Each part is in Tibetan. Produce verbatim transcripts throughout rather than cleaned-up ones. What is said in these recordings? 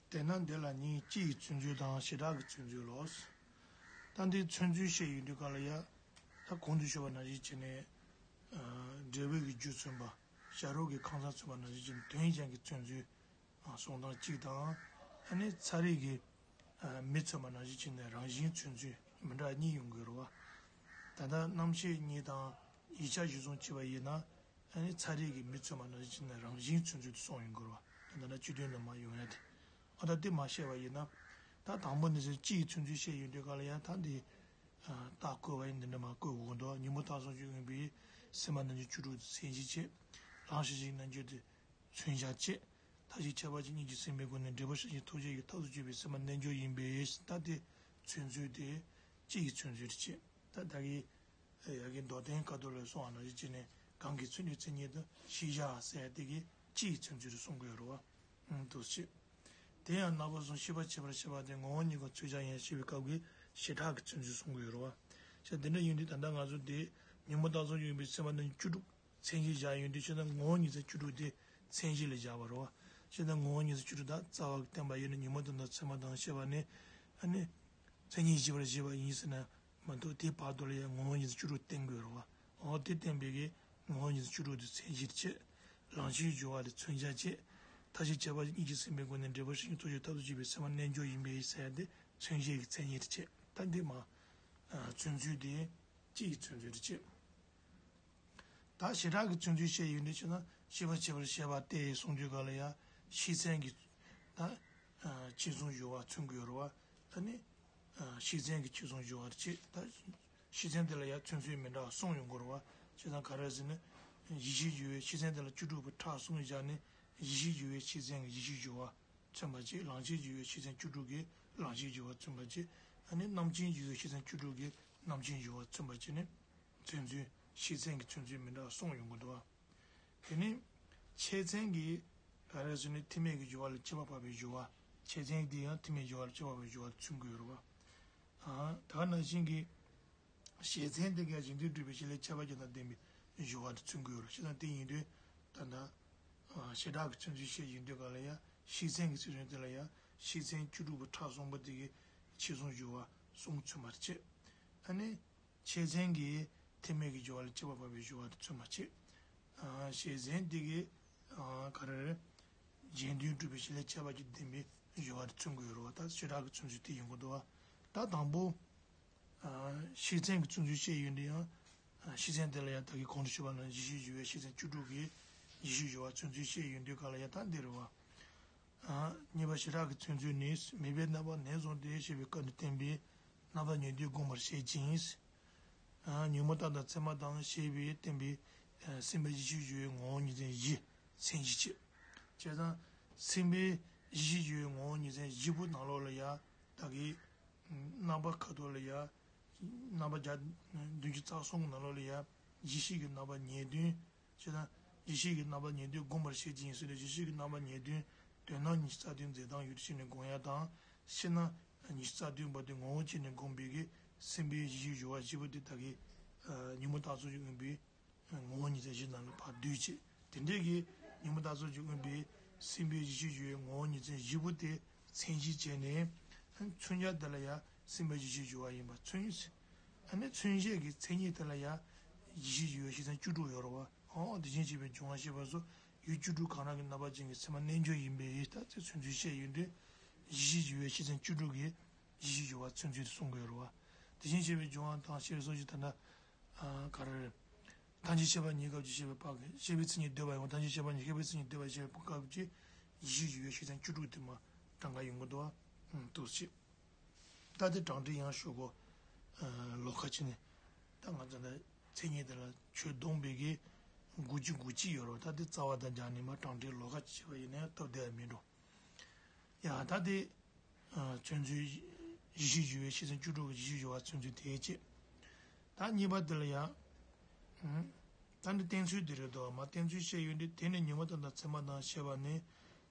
དེས་ན་འདི་ལ་ནི་སྤྱི་ཡི་མཚོན་ཚུལ་དང་བྱེ་བྲག་གི་མཚོན་ཚུལ་ལོ། ད་འདིའི་མཚོན་ཚུལ་བཤད་ཡོང་དུས་ག་ལ་ཡ། ད་གོང་དུ་ཞུས་པ་ནང་བཞིན་བྱས་ནས། འབྲས་བུ་གི་རྒྱུ་མཚོན་པ། བྱ་རོག་གི་ཁང་བཟང་མཚོན་པ་ནང་བཞིན་བྱས་ནས་དོན་ཅན་གྱི་མཚོན་ཚུལ། གསུང་སྟངས་གཅིག་དང་། ཨ་ནི་ཚ་རིགས་ཀྱི་མི་མཚོན་པ་ནང་བཞིན་བྱས་ནས་རང་བཞིན་མཚོན་ཚུལ་མི་འདྲ་གཉིས་ཡོང་གི་རེད་བ། ད་ལྟ་རྣམ་ཤེས་གཉིས་དང་ཡིག་ཆ་གཞིར་བཟུང་བྱས་པ་ཡིན་ན། ཨ་ནི་ཚ་རིགས་ཀྱི་མི་མཚོན་པ་ནང་བཞིན་བྱས་ནས་རང་བཞིན་མཚོན་ཚུལ་དུ་གསུངས་ཡོང་གི་རེད་བ། ད་ལྟ་སྤྱི་དོན་ནང་མར་ཡོང་ཡ་དེ། ཨ་ད་དེ་མར་བཤད་པ་ཡིན་ན། ད་དང་པོ་ནས་སྤྱི་ཡི་མཚོན་ཚུལ་བཤད་ཡོང་དུས་ག་ལ་ཡ་ད་འདི། རྟགས་བཀོད་པ་ཡིན་འདི་འདྲ་མར་བཀོད་དགོས་འདུག་ཉོན་མོངས་དག་གསུམ་གྱིས་དབེན་པའི་སེམས་པ་རྣམ་ཅན་བཅུ་དྲུག་ཏུ་མཚན་གཞི་བྱེད། ལམ་ཤེས་བཞིན་རྣལ་འབྱོར་དེ། མཚོན་བྱ་བྱེད། མཐའ་བཞི་ཁྱད་པར་ཅན་གཉིས་ཀྱི་སེམས་པའི་སྒོ་ནས་འབྲས་བུ་ཤེས་བཞིན་ཐོབ་བྱེད་ཀྱི་ཐབས་སུ་གྱུར་པའི་སེམས་པ་རྣལ་འབྱོར་ཡིན་པས་ད་དེ་མཚོན་ཚུལ་དེ་སྤྱི་ཡི་མཚོན་ཚུལ་རེད་བྱེད། ད་ད་གི་ཡ་གི་མདོ་དོན་ཁ་ཐོག་ལ་གསུངས་པ་ནང་བཞིན་བྱས་ནས་གང་གི་ཚུལ་གནས་མཚན་ཉིད་དུ་ཤེས་བྱ་ཟེར་དེ་གི་སྤྱི་ཡི་མཚོན་ཚུལ་རེད་གསུང་གི་ཡོད་རེད་བ། འདུག་བྱེད། དེ་ཡང་རྣམ་པ་གསུམ་ཤེས་པ་བྱེད་པར་བྱེད་པ་དེ་ངོ་བོ་ཉིད་ཀྱང་མཚོན་བྱ་ཡིན་ཞེས་པའི་སྐབས་ཀྱི་བྱེ་བྲག་གི་མཚོན་ཚུལ་གསུང་གི་ཡོད་རེད་བ། བྱས་དེ་འདྲ་ཡིན་དུས་ད་ལྟ་ང་ཚོ་དེ་ཉོན་མོངས་དག་གསུམ་གྱིས་དབེན་པའི་སེམས་པ་རྣམ་ཅན་བཅུ་དྲུག་མཚན་གཞིར་བཞག་ཡོང་དུས་བྱས་ན་ངོ་བོ་ཉིད་མཚན་བཅུ་དྲུག་དེ་མཚན་གཞི་ལ་བཞག་པ་རེད་བ། བྱས་ན་ངོ་བོ་ཉིད་མཚན་བཅུ་དྲུག་དག་རྩ་བ་གི་བསྟན་པ་ཡོད་ན་ཉོན་མོངས་དང་མཚན་མ་དང་ཞེས་པ་ནི། ཨ་ནི། མཚན་ཉིད་བཞི་པར་བཞེད་པ་ཡིན་ཟེར་ན་མ་གཏོགས་དེའི་བར་དུ་ལ་ཡང་ངོ་བོ་ཉིད་མཚན་བཅུ་དྲུག་བསྟན་དགོས་རེད་བ། འོ་དེ་བསྟན་པའི་གི་ངོ་བོ་ཉིད་མཚན་བཅུ་དྲུག་དེ་མཚན་གཞིར་བྱེད། ལམ་ཤེས་སྦྱོར་བ་དེ་མཚོན་བྱར་བྱེད། མཐའ་བཞི་ཁྱད་པར་ཅན་གཉིས་ཀྱི་སེམས་པའི་སྒོ་ནས་འབྲས་བུ་ཤེས་བཞིན་ཐོབ་བྱེད་ཐབས་སུ་གྱུར་པའི་སེམས་པ་རྣལ་འབྱོར་ཡིན་པས་ཟེར་ཏེ་མཚོན་བྱའི་གི་མཚན་ཉིད་དུ་བྱེད། ད་འདི་མ། མཚོན་ཚུལ་དེ་སྤྱི་ཡི་མཚོན་ཚུལ་དུ་བྱེད། ད་བྱེ་བྲག་གི་མཚོན་ཚུལ་བཤད་ཡོང་དུས་བྱས་ན་ཤེས་པ་བྱེད་པར་བྱེད་པ་སྟེ་གསུང་དུས་ག་ལ་ཡང་ཤེས་ཚན་གྱི། ད། ཕྱི་གཟུང་སྦྱོར་བ་མཚོན་དགོས་རེད་བ། ད་ནི། ཤེས་ཚན་གྱི་ཕྱི་གཟུང་སྦྱོར་བ་བྱེད་ད། ཤེས་ཚན་དེ་ལ་ཡང་མཚོན་ཚུལ་མི་འདྲ་བ་གསུམ་ཡོང་དགོས་རེད་བ། བྱས་ཙང་ག་རེ་ཟེར་ན། གཞི་ཤེས་སྦྱོར་བའི་ཤེས་ཚན་དེ་ལ་བཅུ་དྲུག་པོ་ཕྲག་གསུམ་བཞག་ནས་གཞི་ཤེས་སྦྱོར་བའི་ཤེས་ཚན་གྱི་གཞི་ཤེས་སྦྱོར་བ། མཚོན་པར་བྱེད། ལམ་ཤེས་སྦྱོར་བའི་ཤེས་ཚན་བཅུ་དྲུག་གི་ལམ་ཤེས་སྦྱོར་བ་མཚོན་པར་བྱེད། ཨ་ནི་རྣམ་མཁྱེན་སྦྱོར་བའི་ཤེས་ཚན་བཅུ་དྲུག་གི་རྣམ་མཁྱེན་སྦྱོར་བ་མཚོན་པར་བྱེད་ནས། མཚོན་ཚུལ་ཤེས་ཚན་གྱི་མཚོན་ཚུལ་མི་འདྲ་བ་གསུམ་ཡོང་གི་འདུག་བ། དེ་ནི། ཆེད་ཚན་གྱི། ག་རེ་ཟེར་ནས་ཐེག་དམན་གྱི་སྦྱོར་བ་ལ་དཔྱད་པ་འབབ་པའི་སྦྱོར་བ། ཆེད་ཚན་འདི་ཡང་ཐེག་དམན་སྦྱོར་བ་ལ་དཔྱད་པ་འབབ་པའི་སྦྱོར་བ་མཚོན་གྱི་ཡོད་རེད་བ། ཨ། ད་ག་ནང་བཞིན་གྱི། བྱེད་ཚན་དེ་གའི་གཞན་དོན་སྒྲུབ་པའི་བྱེད་ལས་ཁྱད་པར་ཅན་དང་ལྡན་པའི་སྦྱོར་བ་དེ་མཚོན་གྱི་ཡོད་རེད། བྱས་ཙང་དེ་ཡིན་དུས་ད་ལྟ། བྱེ་བྲག་གི་མཚོན་ཚུལ་བཤད་ཡོང་དུས་ག་ལ་ཡང་ཤེས་ཚན་གྱི་ཚིག་དོན་དེ་ལ་ཡང་ཤེས་ཚན་བཅུ་དྲུག་པོ་ཕྲག་གསུམ་པོ་དེ་གའི་ཕྱི་གཟུང་སྦྱོར་བ་གསུམ་མཚོན་པར་བྱེད། ཨ་ནི། ཆེད་ཚན་གྱི་ཐེག་དམན་གྱི་སྦྱོར་བ་ལ་དཔྱད་པ་འབབ་པའི་སྦྱོར་བ་དེ་མཚོན་པར་བྱེད། བྱེད་ཚན་དེ་གའི། ག་རེ་རེད། གཞན་དོན་སྒྲུབ་པའི་བྱེད་ལས་ཁྱད་པར་ཅན་ལྡན་པའི་སྦྱོར་བ་དེ་མཚོན་གྱི་ཡོད་རེད་བ། ད་བྱེ་བྲག་གི་མཚོན་ཚུལ་དེ་ཡིན་དགོས་འདུག་བ། ད་དང་པོ། ཤེས་ཚན་གྱི་མཚོན་ཚུལ་བཤད་ཡོང་དུས་ཡང་། ཤེས་ཚན་དེ་ལ་ཡང་ད་གིན་གོང་དུ་ཞུས་པ་ནང་གཞི་ཤེས་སྦྱོར་བའི་ཤེས་ཚན་བཅུ་དྲུག་གི་གཞི་ཤེས་སྦྱོར་བ་མཚོན་ཚུལ་བཤད་ཡོང་དུས་ག་ལ་ཡང་ད་འདི་རེད་བ། གཉིས་པ་བྱེ་བྲག་གི་མཚོན་ཚུལ་ནི་མེད་པའི་རྣམ་པ་ནས་བཟུང་སྟེ་ཞེས་པའི་སྐབས་ནས་བསྟན་པའི་རྣམ་པ་ཉེར་བདུན་བསྒོམ་པར་བཤད་ཅིང་། ཉོན་མོངས་རྟགས་དང་མཚན་མ་དང་ཞེས་པས་བསྟན་པའི་སེམས་པའི་གཞི་ཤེས་སྦྱོར་བའི་ངོ་བོ་ཉིད་མཚན་བཞི་མཚན་གཞི་བྱེད། བྱས་ཙང་སེམས་པའི་གཞི་ཤེས་སྦྱོར་བའི་ངོ་བོ་ཉིད་མཚན་བཞི་པོ་ནང་ལོགས་ལ་ཡང་ད་གིན་རྣམ་པ་ཁ་ཐོག་ལ་ཡང་རྣམ་པ་བརྒྱ་བདུན་ཅུ་རྩ་གསུམ་གྱི་ནང་ལོགས་ལ་ཡང་གཞི་ཤེས་ཀྱི་རྣམ་པ་ཉེར་བདུན། བྱས་ན། གཞི་ཤེས་ཀྱི་རྣམ་པ་ཉེར་བདུན་བསྒོམ་པར་བཤད་ཅིང་ཟེར་ཏེ་གཞི་ཤེས་ཀྱི་རྣམ་པ་ཉེར་བདུན་དོན་སྣང་ཉི་ཤུ་རྩ་བདུན་མཛད་སྟངས་ཡོད་དུ་ཕྱིན་ནས་བསྒོམ་ཡ་དང་། ཕྱིར་ན། ཉི་ཤུ་རྩ་བདུན་པ་དེ་ངོ་བོ་ཅན་ནས་བསྒོམ་པའི་གི་སེམས་པའི་གཞི་ཤེས་སྦྱོར་བ་བཞི་པོ་དེ་ད་གིན། ཉོན་མོངས་རྟགས་གསུམ་གྱིས་དབེན་པའི་ངོ་བོ་ཉིད་མཚན་བཞི་ནང་ལ་ཕར་བསྡུས་བྱས། དེ་འདྲའི་གི་ཉོན་མོངས་རྟགས་གསུམ་གྱིས་དབེན་པའི་སེམས་པའི་གཞི་ཤེས་སྦྱོར་བའི་ངོ་བོ་ཉིད་མཚན་བཞི་པོ་དེ་མཚན་གཞི་བྱས་ནས། མཚོན་བྱ་དེ་ལ་ཡང་སེམས་པའི་གཞི་ཤེས་སྦྱོར་བ་ཡིན་པ་མཚོན། ཨ་ནི་མཚོན་བྱའི་གི་མཚན་ཉིད་དེ་ལ་ཡང་གཞི་ཤེས་སྦྱོར་བའི་ཤེས་ཚན་བཅུ་དྲུག་ཡོད་རེད་བ། འོ་དེ་བཞིན་གཤེགས་པའི་འབྱུང་བ་ཞེས་པ་སོགས་ཡུལ་བཅུ་དྲུག་གང་རུང་གི་རྣམ་པ་ཅན་གྱི་སེམས་པ་རྣལ་འབྱོར་ཡིན་པས་ད་ཚེ་མཚོན་ཚུལ་བཤད་ཡོང་དུས་གཞི་ཤེས་སྦྱོར་བའི་ཤེས་ཚན་བཅུ་དྲུག་གི་གཞི་ཤེས་སྦྱོར་བ་མཚོན་ཚུལ་དེ་གསུང་གི་ཡོད་རེད་བ། དེ་བཞིན་གཤེགས་པའི་འབྱུང་བ་དང་ཞེས་པ་སོགས་ཀྱི་ད་ལྟ། ག་རེ་རེད། ཐམས་ཅད་ཤེས་པ་ཉིད་སྐབས་ཀྱི་ཤེས་པའི་བར་གྱི་ཤེས་པའི་མཚན་ཉིད་འདོད་པ་ཡང་ཐམས་ཅད་ཤེས་པ་ཉིད་སྐྱེ་བའི་མཚན་ཉིད་འདོད་པ་ཞེས་པའི་སྐབས་ཀྱི་གཞི་ཤེས་སྦྱོར་བའི་ཤེས་ཚན་བཅུ་དྲུག་དེ་མ་གྲངས་ཀ་ཡོང་གི་འདུག་བ། འདུག་ཅེས། ད་དེ་གྲངས་འདྲེན་ཡང་ཞུ་གོ། ལོགས་ཀ་བྱས་ནས། ད་ང་ཚོ་ནི་མཚན་ཉིད་དེ་ལ་ཆོས་སྡོམ་པའི་གི་དགུ་བཅུ་དགུ་བཅུ་ཡོད་རེད་བ། ད་དེ་རྩ་བ་དང་སྦྱར་ནས་མ་གྲངས་འདྲེན་ལོགས་ཀ་བྱས་པ་ཡིན་ན་ཡང་སྟབས་བདེ་བ་མིན་འགྲོ། ཡང་ད་དེ། མཚོན་ཚུལ་གཞི་ཤེས་སྦྱོར་བའི་ཤེས་ཚན་བཅུ་དྲུག་གི་གཞི་ཤེས་སྦྱོར་བ་མཚོན་ཚུལ་དེའི་ཆེད། ད་གཉིས་པ་དེ་ལ་ཡང་། ད་འདི་བསྟན་ཚུལ་དེ་རེད་དོ། མ་བསྟན་ཚུལ་བཤད་ཡོད་འདི་དེ་ནི་ཉོན་མོངས་དང་མཚན་མ་དང་ཞེས་པ་ནི།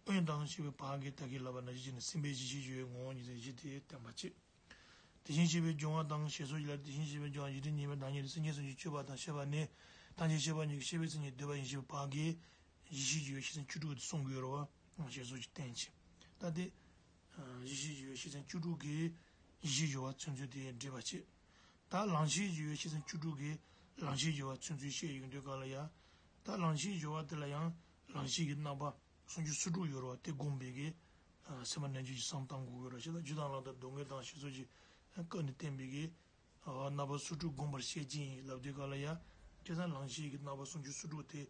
དབེན་དང་ཞེས་པའི་བར་གྱི་ད་གིན་ལབ་པ་ནང་བཞིན་བྱས་ནས་སེམས་པའི་གཞི་ཤེས་སྦྱོར་བའི་ངོ་བོ་ཉིད་མཚན་བཞི་དེ་བསྟན་པ་བྱེད། དེ་བཞིན་གཤེགས་པའི་འབྱུང་བ་དང་ཞེས་སོགས་ཀྱི་ལ་དེ་བཞིན་གཤེགས་པའི་འབྱུང་བ་ཡུལ་དུ་ཉེ་བའི་བདག་ཉིད་དུ་སེམས་ཅན་གསུམ་གྱི་སྤྱོད་པ་དང་ཞེས་པ་ནི། ཐམས་ཅད་ཤེས་པ་ཉིད་ཀྱི་ཤེས་པའི་མཚན་ཉིད་འདོད་པ་ཡིན་ཞེས་པའི་བར་གྱི་གཞི་ཤེས་སྦྱོར་བའི་ཤེས་ཚན་བཅུ་དྲུག་དེ་གསུང་གི་ཡོད་རེད་བ། ཞེས་སོགས་ཀྱིས་བསྟན་ཅིང་། ད་དེ། གཞི་ཤེས་སྦྱོར་བའི་ཤེས་ཚད་བཅུ་དྲུག་གིས་གཞི་ཤེས་སྦྱོར་བ་མཚོན་ཚུལ་དེ་འགྲེལ་པ་བྱེད། ད་རང་ཤེས་སྦྱོར་བའི་ཤེས་ཚད་བཅུ་དྲུག་གིས་རང་ཤེས་སྦྱོར་བ་མཚོན་ཚུལ་བཤད་ཡོང་དུས་སྐབས་ལ་ཡ། ད་རང་ཤེས་སྦྱོར་བ་དེ་ལ་ཡང་རང་ཤེས་ཀྱི་རྣམ་པ་སུམ་ཅུ་སོ་དྲུག་ཡོད་རེད་བ། དེ་བསྒོམས་པའི་གི་སེམས་པ་རྣལ་འབྱོར་གྱི་བསམ་བཏང་དགོས་ཀྱི་རེད་བ། ཞེས་དང་རྒྱུ་དང་ལྷག་མཐར་སྡུག་བསྔལ་དང་ཞེས་སོགས་ཀྱི་སྐབས་ནས་བསྟན་པའི་གི་རྣམ་པ་སོ་དྲུག་བསྒོམ་པར་བཤད་ཀྱི་ཡིན་ལབ་དུས་སྐབས་ལ་ཡ། བྱས་ཙང་རང་ཤེས་ཀྱི་རྣམ་པ་སུམ་ཅུ་སོ་དྲུག་དེ་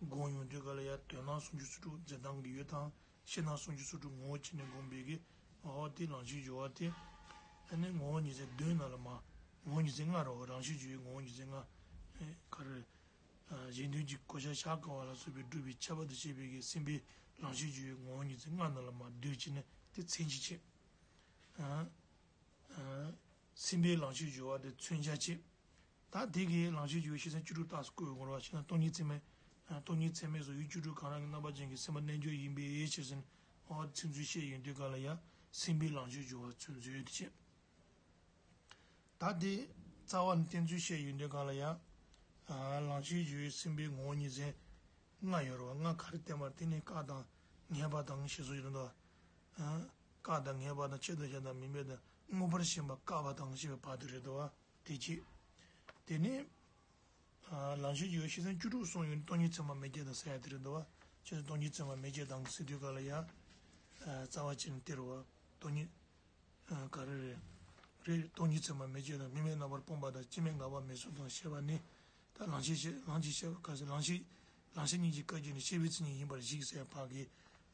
བསྒོམ་ཡོང་དུས་སྐབས་ལ་ཡ། དོན་སྣང་སུམ་ཅུ་སོ་དྲུག་འཛིན་སྟངས་ཀྱི་ཡུལ་དང་། ཕྱི་ནང་སུམ་ཅུ་སོ་དྲུག་ངོ་བོ་བྱས་ནས་བསྒོམས་པའི་གི་འོ་དེ་རང་ཤེས་སྦྱོར་བ་དེ། ཨ་ནི་ངོ་བོ་ཉིད་ཚན་བདུན་ནང་ལ་མ། ངོ་བོ་ཉིད་ཚན་ལྔ་རེད་བ། རང་ཤེས་སྦྱོར་བའི་ངོ་བོ་ཉིད་ཚན་ལྔ། ཨེ་ག་རེ། ཨ་གཞན་དོན་གྱི་གོ་ཆ་བཞག་དཀའ་བ་ལ་སོགས་པའི་སྒྲུབ་པའི་ཁྱད་པར་དུ་བྱས་པའི་གི་སེམས་པའི་རང་ཤེས་སྦྱོར་བའི་ངོ་བོ་ཉིད་ཚན་ལྔ་ནང་ལ་མ་བསྡུས་བྱས་ནས་དེ་མཚན་གཞི་བྱེད། ཨ། སེམས་པའི་རང་ཤེས་སྦྱོར་བ་དེ་མཚོན་བྱ་བྱེད། ད་དེ་གའི་རང་ཤེས་སྦྱོར་བའི་ཤེས་ཚད་བཅུ་དྲུག་རྟགས་སུ་བཀོད་ཡོད་རེད་བ། ཞེས་ན་སྟོང་ཉིད་ཚད་མས། སྟོང་ཉིད་ཚད་མས་སོགས་ཡུལ་བཅུ་དྲུག་གང་རུང་གི་རྣམ་པ་ཅན་གྱི་སེམས་པ་རྣལ་འབྱོར་ཡིན་པའི་ཕྱིར་ཟེར་ནས། འོ་མཚན་ཚུལ་བཤད་ཡོང་དུས་སྐབས་ལ་ཡ། སེམས་པའི་རང་ཤེས་སྦྱོར་བ་མཚོན་ཚུལ་དེ་བྱེད། ད་དེ་རྩ་བ་ནས་བསྟན་ཚུལ་བཤད་ཡོང་དུས་སྐབས་ལ་ཡ། རང་ཤེས་སྦྱོར་བའི་སེམས་པའི་ངོ་བོ་ཉིད་ཚན་ལྔ་ཡོད་རེད་བ། ལྔ་ག་རེ་བསྟན་པ་རེད། དེ་ནི་བཀག་དང་ངེས་པ་དང་ཞེས་སོགས་ཡོད་འདུག། བཀག་དང་ངེས་པ་དང་། ཆེད་དུ་བཞག་དང་མི་སྨོས་དང་། མངོན་པར་ཞེན་པ་བཀག་པ་དང་ཞེས་པའི་བར་དུ་རེད་འདུག་བ། དེ་གཅིག། དེ་ནས་རང་ཤེས་སྦྱོར་བའི་ཤེས་ཚད་བཅུ་དྲུག་གསུངས་ཡོང་དུས་སྟོང་ཉིད་ཚད་མ་མེད་ཅེས་དང་ཟེར་ཡ་དེ་རེད་འདུག་བ། ཅེས་སོགས་སྟོང་ཉིད་ཚད་མ་མེད་ཅེས་དང་ཟེར་དུས་སྐབས་ལ་ཡ། རྩ་བ་ཅན་དེ་རེད་བ། སྟོང་ཉིད། ག་རེ་རེད། རེད། སྟོང་ཉིད་ཚད་མ་མེད་ཅེས་དང་། མི་སྨོས་རྣམ་པར་སྤངས་པ་དང་། སྐྱེ་མེད་ངེས་པ་མེད་གསུམ་དང་ཞེས་པ་ནི། ད་རང་ཤེས་ཤེས། རང་ཤེས་ཤེས་པ་ག་ཟེར། རང་ཤེས། རང་ཤེས་གཉིས་ཀྱི་སྐད་ཅིག་ནི་ཤེས་པའི་མཚན་ཉིད་ཡིན་པར་གཞིགས་ཟེར་བ་གི་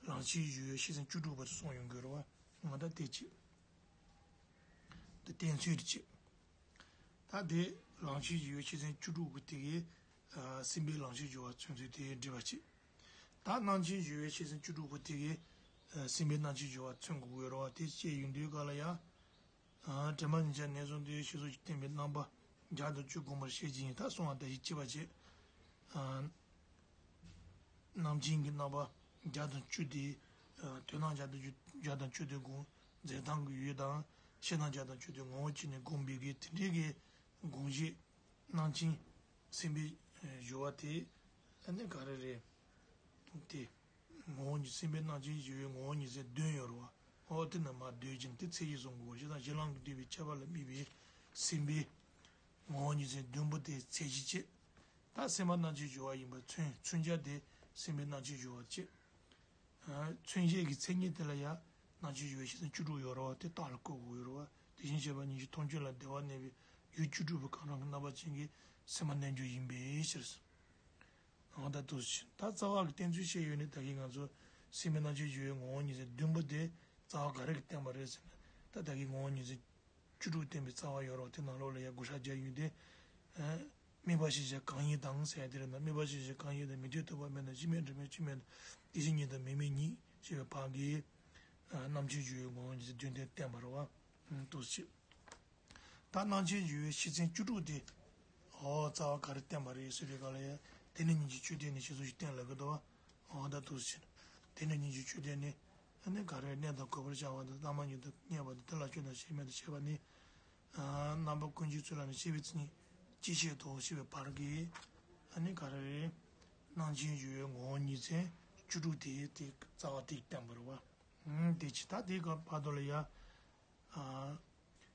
རང་ཤེས་སྦྱོར་བའི་ཤེས་ཚད་བཅུ་དྲུག་པ་དེ་གསུངས་ཡོང་གི་རེད་བ། ང་ད་དེ་གཅིག། དེ་བསྟན་ཚུལ་དེ་གཅིག། ད་དེ་རང་ཤེས་སྦྱོར་བའི་ཤེས་ཚད་བཅུ་དྲུག་པོ་དེ་གིས་སེམས་པའི་རང་ཤེས་སྦྱོར་བ་མཚོན་ཚུལ་དེ་འགྲེལ་པ་བྱེད། ད་སྣང་ཆེན་སྦྱོར་བའི་ཤེས་ཚད་བཅུ་དྲུག་པོ་དེ་གིས་སེམས་པའི་སྣང་ཆེན་སྦྱོར་བ་མཚོན་དགོས་ཀྱི་ཡོད་རེད་བ། དེ་བཤད་ཡོང་དུས་སྐབས་ལ་ཡ། དྲི་མ་ཉིད་ཀྱང་ནད་གསུམ་སྟེ། ཞེས་སོགས་ཀྱིས་བསྟན་པའི་རྣམ་པ་བརྒྱ་དང་བཅུ་བསྒོམ་པར་བཤད་ཀྱི་ཡིན། ད་གསུང་བ་ད་གཞི་བྱེད་པ་བྱེད། སྣང་ཆེན་གྱི་རྣམ་པ་བརྒྱ་དང་བཅུ་དེ། དོན་སྣང་བརྒྱ་དང་བཅུ། བརྒྱ་དང་བཅུ་དེ་བསྒོམ། འཛིན་སྟངས་ཀྱི་ཡུལ་དང་། ཕྱི་ནང་བརྒྱ་དང་བཅུ་དེ་ངོ་བོ་བྱས་ནས་བསྒོམས་པའི་གི་དེ་འདྲའི་གི་དགོངས་གཞི། སྣང་ཆེན་སེམས་པའི་སྦྱོར་བ་དེ་ཨ་ནི་ག་རེ་རེད། དེ་ངོ་བོ་ཉིད། སེམས་པའི་སྣང་ཆེན་སྦྱོར་བའི་ངོ་བོ་ཉིད་ཚན་བདུན་ཡོད་རེད་བ། འོ་དེ་རྣམ་པ་བསྡུས་ཀྱང་དེ་མཚན་གཞི་བཟུང་དགོས། ཞེ་སྡང་གཞི་ལམ་གྱིས་བསྡུས་པའི་ཁྱད་པར་ལ་དམིགས་པའི་སེམས་པའི་ངོ་བོ་ཉིད་ཚན་བདུན་པོ་དེ་མཚན་གཞི་བྱེད། ད་སེམས་པ་སྣང་ཆེན་སྦྱོར་བ་ཡིན་པ་མཚོན། མཚོན་བྱ་དེ་སེམས་པའི་སྣང་ཆེན་སྦྱོར་བ་བྱེད། མཚོན་བྱེད་ཀྱི་མཚན་ཉིད་དེ་ལ་ཡང་སྣང་ཆེན་སྦྱོར་བའི་ཤེས་ཚད་བཅུ་དྲུག་ཡོད་རེད་བ། དེ་རྟགས་ལ་བཀོད་དགོས་ཡོད་རེད་བ། དེ་བཞིན་གཤེགས་པ་ཉིད་ཀྱི་མཐོང་ཆོས་ལ་བདེ་བར་གནས་པའི་ཡུལ་བཅུ་དྲུག་པོ་གང་རུང་གི་རྣམ་པ་ཅན་གྱི་སེམས་པ་རྣལ་འབྱོར་ཡིན་པའི་ཕྱིར། འོ་ད་འདུག་སེ་བྱས། ད་རྩ་བ་གི་བསྟན་ཚུལ་བཤད་ཡོད་ནི། ད་གིན་ང་ཚོ་སེམས་པའི་སྣང་ཆེན་སྦྱོར་བའི་ངོ་བོ་ཉིད་ཚན་བདུན་པོ་དེ་རྩ་བ་ག་རེ་གིས་བསྟན་པ་རེད་ཟེར་ན། ད་ད་གིན་ངོ་བོ་ཉིད་ཚན་བཅུ་དྲུག་བསྟན་པའི་རྩ་བ་ཡོད་རེད་བ། དེ་ནང་ལོགས་ལ་ཡང་བགོ་བཤའ་རྒྱག་ཡོང་དུས། དམིགས་པ་ཤེས་བྱ་གང་ཡིན་དང་ཟེར་ཡ་དེ་རེད་ན། དམིགས་པ་ཤེས་བྱ་གང་ཡིན་དང་། མི་མཐུན་ཐོགས་པ་མེད་དང་། སྤྱི་མེད་འབྲེལ་མེད་སྤྱི་མེད་དང་། དེ་བཞིན་ཉིད་དང་མི་དམིགས་ཉིད་ཅེས་པའི་བར་གྱི་རྣམ་མཁྱེན་སྦྱོར་བའི་ངོ་བོ་ཉིད་ཚན་བདུན་དེ་བསྟན་པ་རེད་བ། འདུག་སེ་བྱས། ད་སྣང་ཆེན་སྦྱོར་བའི་ཤེས་ཚན་བཅུ་དྲུག་དེ། འོ་རྩ་བ་ག་རེ་བསྟན་པ་རེད་ཟེར་བའི་སྐབས་ལ་ཡང་། དེ་ནི་སྙིང་རྗེའི་ཆོས་ལྡན་ནི་ཞེས་སོགས་ཀྱིས་བསྟན་ལབ་ཀྱི་འདུག་བ། འོ་ད་འདུག་སེ་བྱས། དེ་ནི་སྙིང་རྗེའི་ཆོས་ལྡན་ནི། ཨ་ནི་ག་རེ་གནས་དང་གོས་པར་བྱ་བ་དང་། བླ་མ་ཉིད་དུ་བསྙད་པ་དང་། དེ་ལ་སྤྱོད་དང་ཤེས་མེད་དང་ཞེས་པ་ནི། རྣམ་པ་ཀུན་གཞིའི་ཚུལ་ལ་ནི་ཤེས་པའི་མཚན་ཉིད་ཅི་བྱེད་དོ་ཞེས་པའི་བར་གྱི། ཨ་ནི་ག་རེ་རེད། སྣང་ཆེན་སྦྱོར་བའི་ངོ་བོ་ཉིད་ཚན་བཅུ་དྲུག་དེ། དེ་རྩ་བ་དེ་བསྟན་པ་རེད་བ། དེ་ཅི། ད་དེའི་སྐབས་བར་དུ་ལ་ཡ།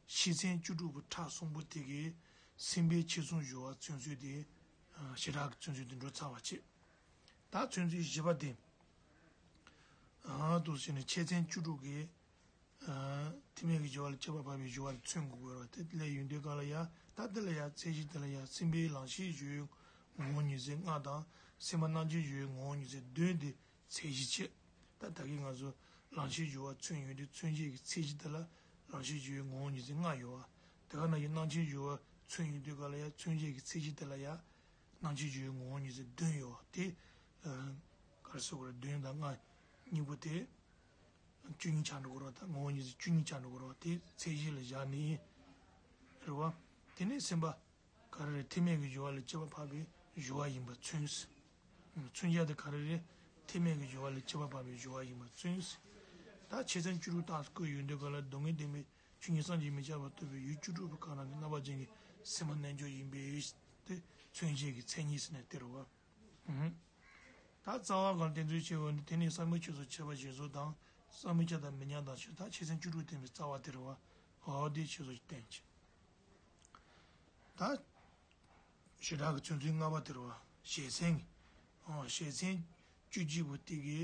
ཤེས་ཚན་བཅུ་དྲུག་པོ་ཕྲ་གསུམ་པོ་དེ་གིས་སེམས་པའི་ཕྱི་གཟུང་སྦྱོར་བ་མཚོན་ཚུལ་དེ། བྱེ་བྲག་གི་མཚོན་ཚུལ་དེ་འགྲོ་ཚར་བ་བྱེད། ད་མཚོན་ཚུལ་བཞི་པ་དེ། འདུག་སེ་བྱས་ནས་ཤེས་ཚན་བཅུ་དྲུག་གིས་ཐེག་དམན་གྱི་སྦྱོར་བ་ལས་སྐྱེ་བ་འཕགས་པའི་སྦྱོར་བ་མཚོན་དགོས་ཀྱི་རེད་བ། དེ་ལས་ཡོང་དུས་སྐབས་ལ་ཡ། ད་དེ་ལ་ཡ་མཚན་གཞི་དེ་ལ་ཡ་སེམས་པའི་རང་ཤེས་སྦྱོར་བའི་ངོ་བོ་ཉིད་ཚན་ལྔ་དང་། སེམས་པ་སྣང་ཆེན་སྦྱོར་བའི་ངོ་བོ་ཉིད་ཚན་བདུན་དེ། མཚན་གཞི་བྱེད། ད་ད་གིན་ང་ཚོ་རང་ཤེས་སྦྱོར་བ་མཚོན་ཡོང་དུས། མཚོན་བྱེད་ཀྱི་མཚན་གཞི་དེ་ལ་རང་ཤེས་སྦྱོར་བའི་ངོ་བོ་ཉིད་ཚན་ལྔ་ཡོད་བ། དེ་ག་ནང་བཞིན་སྣང་ཆེན་སྦྱོར་བ་མཚོན་ཡོང་དུས་སྐབས་ལ་ཡ། མཚོན་བྱེད་ཀྱི་མཚན་གཞི་དེ་ལ་ཡ་སྣང་ཆེན་སྦྱོར་བའི་ངོ་བོ་ཉིད་ཚན་བདུན་ཡོད་བ། དེ་ག་རེ་ཟེར་དགོས་རེད། བདུན་དང་ལྔ་གཉིས་པོ་དེ་བཅུ་གཉིས་ཆགས་འགྲོ་གི་རེད་བ། ད་ངོ་བོ་ཉིད་ཚན་བཅུ་གཉིས་ཆགས་འགྲོ་གི་རེད་བ། དེ་མཚན་གཞི་ལ་བཞག་ནས་རེད་བ། དེ་ནས་སེམས་པ། ག་རེ་རེད། ཐེག་དམན་གྱི་སྦྱོར་བ་ལས་སྐྱེ་བ་འཕགས་པའི་སྦྱོར་བ་ཡིན་པ་མཚོན། མཚོན་བྱ་དེ་ག་རེ་རེད། ཐེག་དམན་གྱི་སྦྱོར་བ་ལས་སྐྱེ་བ་འཕགས་པའི་སྦྱོར་བ་ཡིན་པ་མཚོན། ད་ཤེས་ཚན་བཅུ་དྲུག་རྟགས་སུ་བཀོད་ཡོང་དུས་སྐབས་ལ། སྡུག་བསྔལ་བདེན་པའི་ཆོས་ཉིད་བསམ་གྱིས་མི་ཁྱབ་པ་རྟོགས་པའི་ཡུལ་བཅུ་དྲུག་པོ་གང་རུང་གི་རྣམ་པ་ཅན་གྱི་སེམས་པ་རྣལ་འབྱོར་ཡིན་པའི་དེ་མཚོན་བྱེད་ཀྱི་མཚན་ཉིད་ཟེར་ནས་དེ་རེད་བ། ད་རྩ་བ་གང་བསྟན་ཚུལ་ཕྱེ་བ་ནི། དེ་ནི་བསམ་པའི་ཆོས་སུ་འཆད་པ་ཞེས་སོགས་དང་ བསམ་པའི་ཆ་དང་མི་ཉག་དང་ཞེས། ད་ཆེ་ཚན་བཅུ་དྲུག་བསྟན་པའི་རྩ་བ་དེ་རེད་བ། འོ་དེ་ཆེ་ཚོ་ཞིག་བསྟན་ཅིང་། ད་བྱེ་བྲག་གི་མཚོན་ཚུལ་ལྔ་པ་དེ་རེད་བ། བཤད་ཚན། ཨོ་བཤད་ཚན་བཅུ་གཅིག་པོ་དེ་གའི་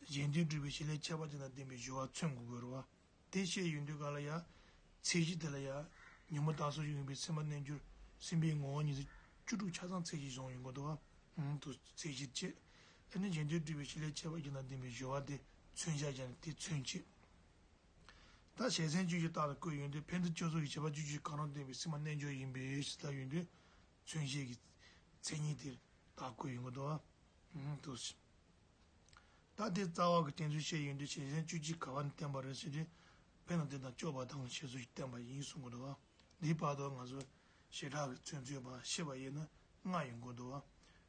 གཞན་དོན་སྒྲུབ་པའི་བྱེད་ལས་ཁྱད་པར་ཅན་དང་ལྡན་པའི་སྦྱོར་བ་མཚོན་དགོས་དགོས་རེད་བ། དེ་བཤད་ཡོང་དུས་ག་ལ་ཡ། ཚད་གཞི་དེ་ལ་ཡ། ཉོན་མོངས་དག་སོགས་ཀྱིས་ཡོང་བའི་སེམས་པ་རྣལ་འབྱོར་སེམས་པའི་ངོ་བོ་ཉིད་ཚེ་བཅུ་དྲུག་ཆ་ཚང་ཚད་གཞི་བཟུང་ཡོང་གི་འདུག་བ། ཨང་དུ་ཚད་གཞི་བྱེད། ཨ་ནི་གཞན་དོན་སྒྲུབ་པའི་བྱེད་ལས་ཁྱད་པར་ཅན་དང་ལྡན་པའི་སྦྱོར་བ་དེ་མཚོན་བྱ་བྱས་ནས་དེ་མཚོན་བྱེད། ད་བཤད་ཚན་བཅུ་གཅིག་རྟགས་ལ་བཀོད་ཡོང་དུས་ཕན་ཚུན་སྤྱོད་ཚུལ་གྱི་བྱེད་པ་བཅུ་གཅིག་གང་རུང་ལྡན་པའི་སེམས་པ་རྣལ་འབྱོར་ཡིན་པའི་ཕྱིར་ལྟར་ཡོང་དུས་མཚོན་བྱེད་ཀྱི་མཚན་ཉིད་དེ་རྟགས་བཀོད་ཡོང་གི་འདུག་བ། ཨང་དུ། ད་དེ་རྩ་བ་གི་བསྟན་ཚུལ་བཤད་ཡོང་དུས་བཤད་ཚན་བཅུ་གཅིག་ག་བ་ནས་བསྟན་པ་རེད་ཟེར་དུས། དཔེར་ན་དེ་དང་སྤྱོད་པ་དང་ཞེས་སོགས་ཀྱིས་བསྟན་པ་ཡིན་གསུང་གི་འདུག་བ། འདིའི་བར་དུ་ང་ཚོ་བྱེ་བྲག་གི་མཚོན་ཚུལ་བ་ཤེས་པ་ཡིན་ན་ལྔ་ཡོང་གི་འདུག་བ།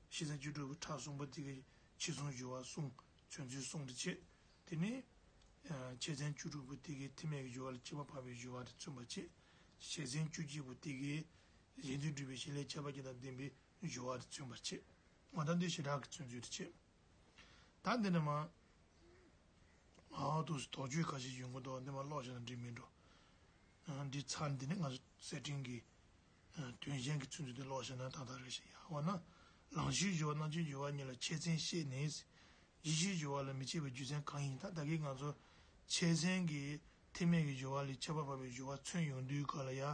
བཤད་ཚན་བཅུ་དྲུག་པོ་ཕྲ་གསུམ་པོ་དེ་གའི་ཕྱི་གསུམ་སྦྱོར་བ་གསུམ་མཚོན་ཚུལ་གསུམ་དུ་བྱེད། དེ་ནས་ཆེ་ཚན་བཅུ་དྲུག་པོ་དེ་གའི་ཐེག་དམན་གྱི་སྦྱོར་བ་ལ་ཁྱད་པར་འཕགས་པའི་སྦྱོར་བ་དེ་མཚོན་པར་བྱེད། བཤད་ཚན་བཅུ་གཅིག་པོ་དེ་གའི་གཞན་དོན་སྒྲུབ་པའི་བྱེད་ལས་ཁྱད་པར་ཅན་དང་ལྡན་པའི་སྦྱོར་བ་དེ་མཚོན་པར་བྱེད། འོ་ད་འདི་བྱེ་བྲག་གི་མཚོན་ཚུལ་དུ་བྱེད། ད་འདི་ནི་མ། ཨའོ་དུ་དོགས་གཅོད་ཁ་ཤས་ཡོང་གི་འདུག་འདི་མ་ཀློག་བྱས་ན་འགྲིག་མི་འགྲོ། ཨ་འདི་ཚར་འདི་ནི་ང་ཚོ་གསེར་ཕྲེང་གི་ཨ་དོན་གཞན་གྱི་མཚོན་ཚུལ་དེ་ཀློག་བྱས་ན་ཏག་ཏག་རེད་ཤག་ཡ་འོ་ན། རང་བཞིན་སྦྱོར་བ་རྣམ་མཁྱེན་སྦྱོར་བ་གཉིས་ལ་ཆེ་ཚན་བཤད་ནས། གཞི་ཤེས་སྦྱོར་བ་ལ་མི་འཆད་པའི་རྒྱུ་མཚན་གང་ཡིན། ད་ད་གིན་ང་ཚོ་ཆེ་ཚན་གྱི་ཐེག་དམན་གྱི་སྦྱོར་བ་ལས་ཁྱད་པར་འཕགས་པའི་སྦྱོར་བ་མཚོན་ཡོང་དུས་སྐབས་ལ་ཡ།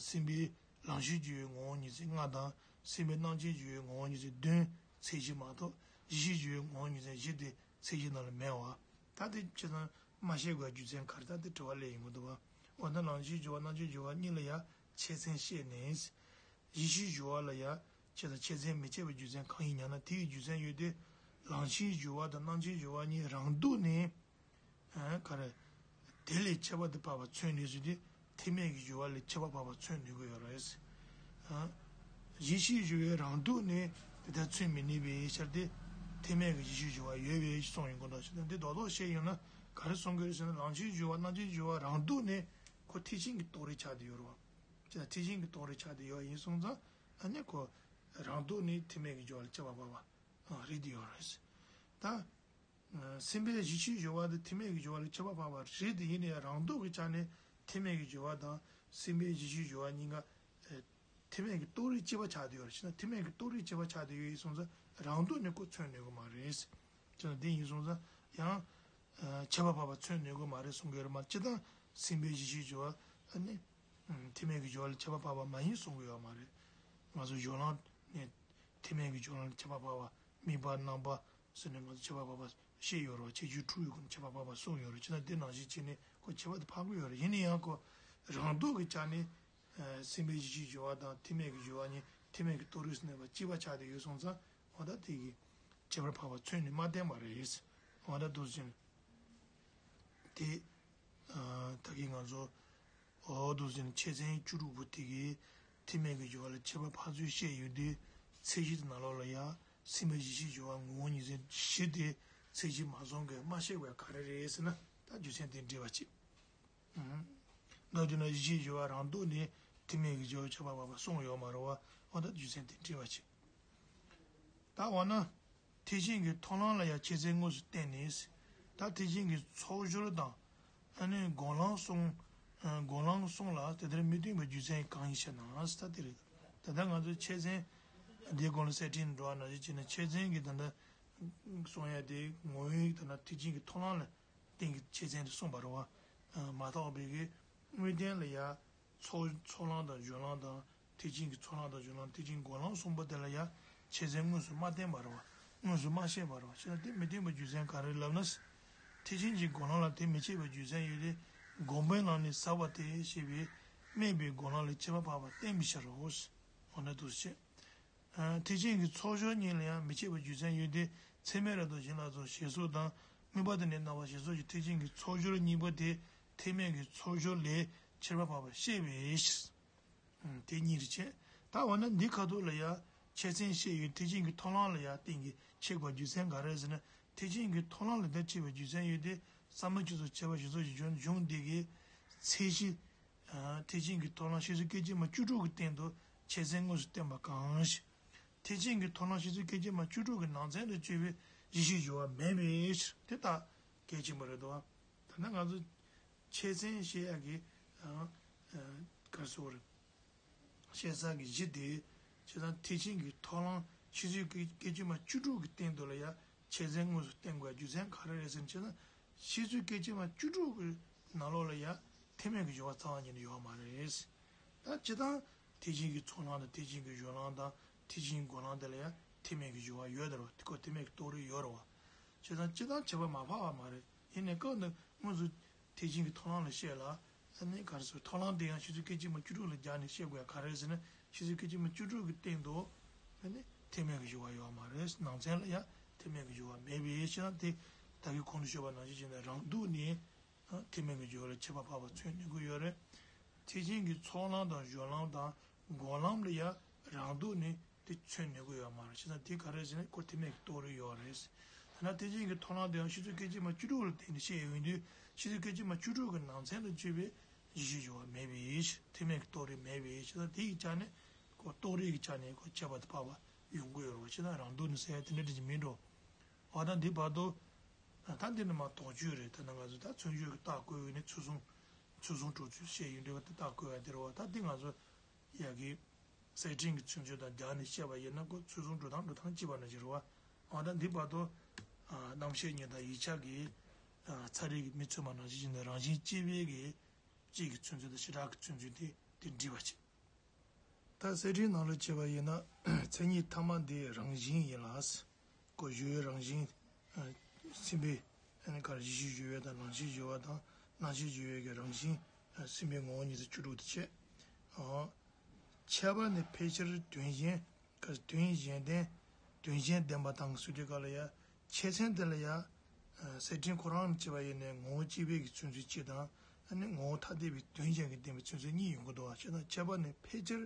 སེམས་པའི་རང་བཞིན་གྱིས་ཡོད་ངོ་བོ་ཉིད་ཚེ་ལྔ་དང་སེམས་པའི་རྣམ་མཁྱེན་གྱིས་ཡོད་ངོ་བོ་ཉིད་ཚེ་བདུན་ཚད་གཞི་མ་གཏོགས་གཞི་ཤེས་ཀྱི་ཡོད་ངོ་བོ་ཉིད་ཚེ་བཞི་དེ་ཚད་གཞི་ནང་ལ་མེད་པ། ད་དེ་ཆ་ཚང་མ་བཤད་དགོས་རྒྱུ་མཚན་ག་རེ། ད་དེ་དྲི་བ་སླེབས་ཡོང་གི་འདུག་བ། འོ་ན་རང་བཞིན་སྦྱོར་བ་རྣམ་མཁྱེན་སྦྱོར་བ་གཉིས་ལ་ཡང་ཆེ་ཚན་བཤད་ནས། གཞི་ཤེས་སྦྱོར་བ་ལ་ཡང་ཆེ་ཚན་ཆེ་ཚན་མི་འཆད་པའི་རྒྱུ་མཚན་གང་ཡིན་སྙམ་ན། དེའི་རྒྱུ་མཚན་ཡོད་དེ། རང་བཞིན་སྦྱོར་བ་དང་རྣམ་མཁྱེན་སྦྱོར་བ་གཉིས་རང་ལྡོག་ནས། ཨ་ག་རེ། དེ་ལས་ཁྱད་པར་དུ་འཕགས་པ་མཚོན་ནུས་ཟེར་དུས་ཐེག་དམན་གྱི་སྦྱོར་བ་ལས་ཁྱད་པར་འཕགས་པ་མཚོན་ནུས་ཀྱི་ཡོད་རེད། ཨ་གཞི་ཤེས་སྦྱོར་བས་རང་ལྡོག་ནས་དེ་ལྟར་མཚོན་མི་ནུས་པའི་ཕྱིར་ཏེ། ཐེག་དམན་གྱི་གཞི་ཤེས་སྦྱོར་བ་ཡོད་པའི་གསུངས་ཡོང་གི་འདུག་ཟེར་ན། འདི་རྡོག་རྡོག་བཤད་ཡོང་ན་ག་རེ་གསུང་གི་རེད་ཟེར་ན། རང་བཞིན་སྦྱོར་བ་རྣམ་མཁྱེན་སྦྱོར་བ་རང་ལྡོག་ནས་ཁོ་ཐེག་ཆེན་གྱི་རྟོགས་རིགས་ཆགས་བསྡད་ཡོད་རེད་བ། ཅེས་ཐེག་ཆེན་གྱི་རྟོགས་རིགས་ཆགས་བསྡད་ཡོད་ཡིན་སོང་ཙང་། ཨ་ནི་ཁོ་རང་ལྡོག་ནས་ཐེག་དམན་གྱི་སྦྱོར་བ་ལ་ཁྱད་པར་འཕགས་པ་རེད་བསྡད་ཡོད་རེད། ད། སེམས་པའི་གཞི་ཤེས་སྦྱོར་བ་དེ་ཐེག་དམན་གྱི་སྦྱོར་བ་ལས་ཁྱད་པར་འཕགས་པ་རེད་དེ། ཡིན་ནའི་རང་ལྡོག་གི་ཆ་ནས་ཐེག་དམན་གྱི་སྦྱོར་བ་དང་སེམས་པའི་གཞི་ཤེས་སྦྱོར་བ་གཉིས་ཀ་ཐེག་དམན་གྱི་རྟོགས་རིགས་གཅིག་པ་ཆགས་བསྡད་ཡོད་རེད། བྱས་ན་ཐེག་དམན་གྱི་རྟོགས་རིགས་གཅིག་པ་ཆགས་བསྡད་ཡོད་ཡིན་སོང་ཙང་རང་ལྡོག་ནས་ཁོ་མཚོན་ནུས་ཀྱི་མ་རེད། བྱས་ན་དེ་ཡིན་སོང་ཙང་ཡང་ཁྱད་པར་འཕགས་པ་མཚོན་ནུས་ཀྱི་མ་རེད་གསུང་གི་ཡོད་རེད་མ། སྤྱིར་བཏང་སེམས་པའི་གཞི་ཤེས་སྦྱོར་བ་ནི་ཐེག་དམན་གྱི་སྦྱོར་བ་ལས་ཁྱད་པར་འཕགས་པ་མ་ཡིན་གསུང་གི་ཡོད་མ་རེད། ང་ཚོ་སྦྱོར་ལམ་ནི་ཐེག་དམན་གྱི་སྦྱོར་ལམ་ལས་ཁྱད་པར་འཕགས་པ། དམིགས་པ་རྣམ་པ་ཟེར་ནས་ང་ཚོ་ཁྱད་པར་འཕགས་པ་བཤད་ཡོད་རེད་བ། ཁྱད་ཆོས་དྲུག་ཡོད་ཀྱང་ཁྱད་པར་འཕགས་པ་གསུངས་ཡོད་རེད། བྱས་ན་དེ་ནང་བཞིན་བྱས་ནས་ཁོ་ཁྱད་པར་དུ་འཕགས་ཀྱི་ཡོད་རེད། ཡིན་ན་ཡང་ཁོ་རང་ལྡོག་གི་ཆ་ནས་སེམས་པའི་གཞི་ཤེས་སྦྱོར་བ་དང་ཐེག་དམན་གྱི་སྦྱོར་བ་གཉིས་ཐེག་དམན་གྱི་རྟོགས་རིགས་སུ་གནས་པ་གཅིག་པ་ཆགས་བསྡད་ཡོད་སོང་ཙང་། འོ་ད་དེ་གི་ཁྱད་པར་འཕགས་པ་མཚོན་ནས་མ་བསྟན་པ་རེད། འོ་ད་འདུག་ཟེར་ནས་དེ་ད་གིན་ང་ཚོ། འོ་འདུག་ཟེར་ནས་ཆེ་ཚན་བཅུ་དྲུག་པོ་དེ་གའི་ཐེག་དམན་གྱི་སྦྱོར་བ་ལ་ཁྱད་པར་འཕགས་ཚུལ་བཤད་ཡོད་དུས། ཚད་གཞི་དེ་ནང་ལོགས་ལ་ཡང་སེམས་པའི་གཞི་ཤེས་སྦྱོར་བ་ངོ་བོ་ཉིད་ཚེ་བཞི་དེ་ཚད་གཞི་མ་བཟུང་གི་མ་བཤད་པའི་ག་རེ་རེད་ཟེར་ན། ད་རྒྱུ་མཚན་དེ་འགྲེལ་བ་བྱེད། མདོར་བསྡུས་ན་གཞི་ཤེས་སྦྱོར་བ་རང་ལྡོག་ནས་ཐེག་དམན་གྱི་སྦྱོར་བ་ཁྱད་པར་འཕགས་པ་གསུངས་ཡོད་མ་རེད་བ། འོ་ད་རྒྱུ་མཚན་དེ་འགྲེལ་བ་བྱེད། ད་འོ་ན། ཐེག་ཆེན་གྱི་མཐོང་ལམ་ལ་ཡང་ཆེ་ཚན་དངོས་སུ་བསྟན་ནས། ད་ཐེག་ཆེན་གྱི་ཚོགས་སྦྱོར་དང་། ཨ་ནི་སྒོམ་ལམ་གསུམ། སྒོམ་ལམ་གསུམ་ལ་དེ་ལྟར་མི་མཐུན་པའི་རྒྱུ་མཚན་གང་ཡིན་ཞེ་ན། ད་དེ་རེད། ད་ལྟ་ང་ཚོ་ཆེ་ཚན་འདིའི་སྒང་ལ་གསེར་ཕྲེང་འགྲོ་བ་ནང་བཞིན་བྱས་ན་ཆེ་ཚན་གྱི་ད་ལྟ་གསུང་ཡ་དེ་ངོ་བོའི་ད་ལྟ་ཐེག་ཆེན་གྱི་མཐོང་ལམ་ལ་བརྟེན་གྱི་ཆེ་ཚན་དུ་གསུངས་པ་རེད་བ། མ་གཏོགས་པའི་གི་དངོས་བསྟན་ལ་ཡ། ཚོགས་ཚོགས་ལམ་དང་སྦྱོར་ལམ་དང་། ཐེག་ཆེན་གྱི་ཚོགས་ལམ་དང་སྦྱོར་ལམ། ཐེག་ཆེན་སྒོམ་ལམ་གསུམ་པོ་དེ་ལ་ཡང་ཆེ་ཚན་དངོས་སུ་མ་བསྟན་པ་རེད་བ། དངོས་སུ་མ་བཤད་པ་རེད་བ། བྱས་ན་དེ་མི་བསྟན་པའི་རྒྱུ་མཚན་ག་རེ་ལབ་ན། ཐེག་ཆེན་གྱི་སྒོམ་ལམ་ལ་དེ་མི་བྱེད་པའི་རྒྱུ་མཚན་ཡོད་དེ། སྒོམ་པའི་ལམ་ནི་ཟབ་པ་སྟེ་ཞེས་པའི་སྨད་པའི་སྒོམ་ལམ་ལས་ཁྱད་པར་འཕགས་པ་བསྟན་པའི་ཕྱིར་རོ། འོ་ན་འདུག་སེ་བྱས། ཐེག་ཆེན་གྱི་ཚོགས་སྦྱོར་གཉིས་ལ་ཡང་མི་བྱེད་པའི་རྒྱུ་མཚན་ཡོད་དེ། ཚད་མའི་རབ་ཏུ་ཞི་ལ་སོགས་ཞེས་སོགས་དང་། དམིགས་པ་དང་ནི་རྣམ་པ་ཞེས་སོགས་ཀྱི་ཐེག་ཆེན་གྱི་ཚོགས་སྦྱོར་གཉིས་པོ་དེ་ཐེག་དམན་གྱི་ཚོགས་སྦྱོར་ལས་ཁྱད་པར་འཕགས་པ་བཤད་པའི་ཕྱིར། དེ་གཉིས་རེད་བྱས། ད་འོ་ན་འདི་ཁ་ཐུག་ལ་ཡང་ཆེ་ཚན་བཤད་ཡོད། ཐེག་ཆེན་གྱི་མཐོང་ལམ་ལ་ཡང་བརྟེན་གྱི་ཕྱེ་དགོས་རྒྱུ་མཚན་ག་རེ་ཟེར་ན། ཐེག་ཆེན་གྱི་མཐོང་ལམ་ལ་དེ་ཕྱེ་བའི་རྒྱུ་མཚན་ཡོད་དེ། བསམ་བློ་སྤྱི་ཚོགས་བྱས་པ་ཞིག་སོགས་ཀྱི་གཞུང་གཞུང་འདི་གའི་ཚད་གཞི། ཐེག་ཆེན་གྱི་མཐོང་ལམ་ཤེས་ཚུལ་སྐད་ཅིག་མ་བཅུ་དྲུག་གི་སྟེང་དུ་ཆེ་ཚན་དངོས་སུ་བསྟན་པ་གང་ཞིག་ཐེག་ཆེན་གྱི་མཐོང་ལམ་ཤེས་ཚུལ་སྐད་ཅིག་མ་བཅུ་དྲུག་གི་ནང་ཚན་དུ་གྱུར་པའི་གཞི་ཤེས་སྦྱོར་བ་མེད་པའི་ཕྱིར། དེ་ལྟ་ གལ་ཆེན་པོ་རེད་དོ། ད་ནི་ང་ཚོ་ཆེ་ཚན་བཤད་ཡག་གི་ཨ་ཨ་ག་རེ་ཟེར་དགོས་རེད། བཤད་ས་གི་གཞི་དེ་བྱས་ཙང་ཐེག་ཆེན་གྱི་ཐོག་ལམ་ཤེས་བྱའི་སྐད་སྐད་ཅིག་མ་བཅུ་དྲུག་གི་སྟེང་དུ་ལ་ཡ་ཆེ་ཚན་དངོས་སུ་བསྟན་དགོས་རྒྱུ་མཚན་ག་རེ་རེད་ཟེར་ན། བྱས་ཙང་ཤེས་བྱའི་སྐད་ཅིག་མ་བཅུ་དྲུག་གི་ནང་ལོགས་ལ་ཡ་ཐེག་དམན་གྱི་སྦྱོར་བ་རྩ་བ་ཉིད་ནས་ཡོད་མ་རེད། ད་སྤྱིར་བཏང་ཐེག་ཆེན་གྱི་ཚོགས་ལམ་དང་ཐེག་ཆེན་གྱི་སྦྱོར་ལམ་དང་ཐེག་ཆེན་གྱི་སྒོམ་ལམ་དེ་ལ་ཡ་ཐེག་དམན་གྱི་སྦྱོར་བ་ཡོད་རེད་བ། དེ་ཁོ་ཐེག་དམན་གྱི་རྟོགས་རིགས་ཡོད་རེད་བ། བྱས་ཙང་སྤྱིར་བཏང་ཁྱད་པར་མ་འཕགས་པ་མ་རེད། ཡིན་ནའི་སྐབས་འདི་དངོས་སུ་ཐེག་ཆེན་གྱི་ཐོག་ལམ་ལ་བཤད་ལ། ཨ་ནི་ག་རེ་ཟེར། ཐོག་ལམ་དེ་ཡང་ཤེས་བྱའི་སྐད་ཅིག་མ་བཅུ་དྲུག་ལ་སྦྱར་ནས་བཤད་དགོས་ཡ་ག་རེ་ཟེར་ན། ཤེས་བྱའི་སྐད་ཅིག་མ་བཅུ་དྲུག་གི་སྟེང་དུ་ཨ་ནི་ཐེག་དམན་གྱི་སྦྱོར་བ་ཡོད་མ་རེད། ནང་ཚན་ལ་ཡང་ཐེག་དམན་གྱི་སྦྱོར་བ་མེད་པའི་ཕྱིར་ན། དེ་ད་གིན་གོང་དུ་ཞུས་པ་ནང་བཞིན་བྱས་ན་རང་ལུགས་ནས་ཨ་ཐེག་དམན་གྱི་སྦྱོར་བ་ལ་ཁྱད་པར་འཕགས་པ་མཚོན་ནུས་ཀྱི་ཡོད་རེད། ཐེག་ཆེན་གྱི་ཚོགས་ལམ་དང་སྦྱོར་ལམ་དང་སྒོམ་ལམ་ལ་ཡང་རང་ལུགས་ནས་དེ་མཚོན་ནུས་ཀྱི་ཡོད་མ་རེད། བྱས་ཙང་དེ་ག་རེ་ཟེར་ན་ཁོ་ཐེག་དམན་གྱི་རྟོགས་རིགས་ཡོད་རེད། ཐ་ན་ཐེག་ཆེན་གྱི་ཐོག་ལམ་དེའང་ཤེས་བྱའི་སྐད་ཅིག་མ་བཅུ་དྲུག་ལ་བརྟེན་ནས་བཤད་ཡོང་དུས། ཤེས་བྱའི་སྐད་ཅིག་མ་བཅུ་དྲུག་གི་ནང་ཚན་དུ་གྱུར་པའི་ཡེ་ཤེས་སྦྱོར་བ་མེད་པའི་ཕྱིར། ཐེག་དམན་གྱི་རྟོགས་རིགས་མེད་པའི་ཕྱིར། ད་དེ་ཡི་ཆ་ནས་ཁོ་རྟོགས་རིགས་ཀྱི་ཆ་ནས་ཁོ་ཁྱད་པར་དུ་འཕགས་པ་ཡོང་གི་ཡོད་རེད་བ། ཕྱིར་ན་རང་ལུགས་ནས་ཟེར་ཡ་དེ་འདྲ་འདྲ་ཅིག་མིན་འགྲོ། འོ་ད་འདི་བར་དུ། ད་འདི་ནི་མ་དོགས་གཅོད་རེད། ད་ནང་ང་ཚོ་ད་མཚོན་བརྗོད་ཀྱི་རྟགས་བཀོད་ནས་ཚུལ་གསུམ། ཚུལ་གསུམ་གྲུབ་ཚུལ་བཤད་ཡོང་དུས་ད་རྟགས་བཀོད་ཡ་དེ་རེད་བ། ད་འདི་ང་ཚོ་ཡ་གི་གསེར་ཕྲེང་གི་ཚུལ་མཚོན་དང་སྦྱར་ནས་བཤད་པ་ཡིན་ན་ཁོ་ཚུལ་གསུམ་གྲུབ་སྟངས་གྲུབ་སྟངས་གཅིག་པ་ནང་བཞིན་རེད་བ། འོ་ད་འདི་བར་དུ། ཨ་རྣམ་ཤེས་གཉིས་དང་ཡིག་ཆ་གི་ཨ་ཚ་རིག་གི་མི་མཚོན་པ་ནང་བཞིན་བྱས་ནས་རང་བཞིན་གཅིག་པའི་གི་གཅིག་གི་ཚུལ་མཚོན་དང་བྱེ་བྲག་གི་ཚུལ་མཚོན་དེ་དེ་འདྲིས་པ་བྱེད། ད་གསེར་ཕྲེང་ནང་ལ་བྱས་པ་ཡིན་ན། མཚན་ཉིད་ཐ་མ་འདི་རང་བཞིན་ཡིན་ལ། ཀོ་གཞོལ་བའི་རང་བཞིན། ཨ་སེམས་པའི་ཨ་ནི་ག་རེ་ཡེ་ཤེས་གཞོལ་བ་དང་རང་བཞིན་གཞོལ་བ་དང་རྣམ་ཤེས་གཞོལ་བའི་གི་རང་བཞིན། ཨ་སེམས་པའི་ངོ་བོ་ཉིད་དུ་བཅུ་དྲུག་ཏུ་བྱས། ཨ་ཁྱད་པར་ནི་ཕལ་ཆེར་དོན་གཞན། ག་དོན་གཞན་ལྡན། དོན་གཞན་ལྡན་པ་དང་ཟེར་དུས་སྐབས་ལ་ཡ། ཆེ་ཚན་དེ་ལ་ཡ། ཨ་གསེར་ཕྲེང་ཁོ་རང་ལ་བྱས་པ་ཡིན་ནའི་ངོ་བོ་གཅིག་པའི་གི་ཚུལ་མཚོན་གཅིག་དང་། ཨ་ནི་ངོ་བོ་ཐ་དད་པའི་དོན་གཞན་གྱིས་ལྡན་པའི་ཚུལ་མཚོན་གཉིས་ཡོང་གི་འདུག་བ། བྱས་ཙང་ཁྱད་པར་ནི་ཕལ་ཆེར་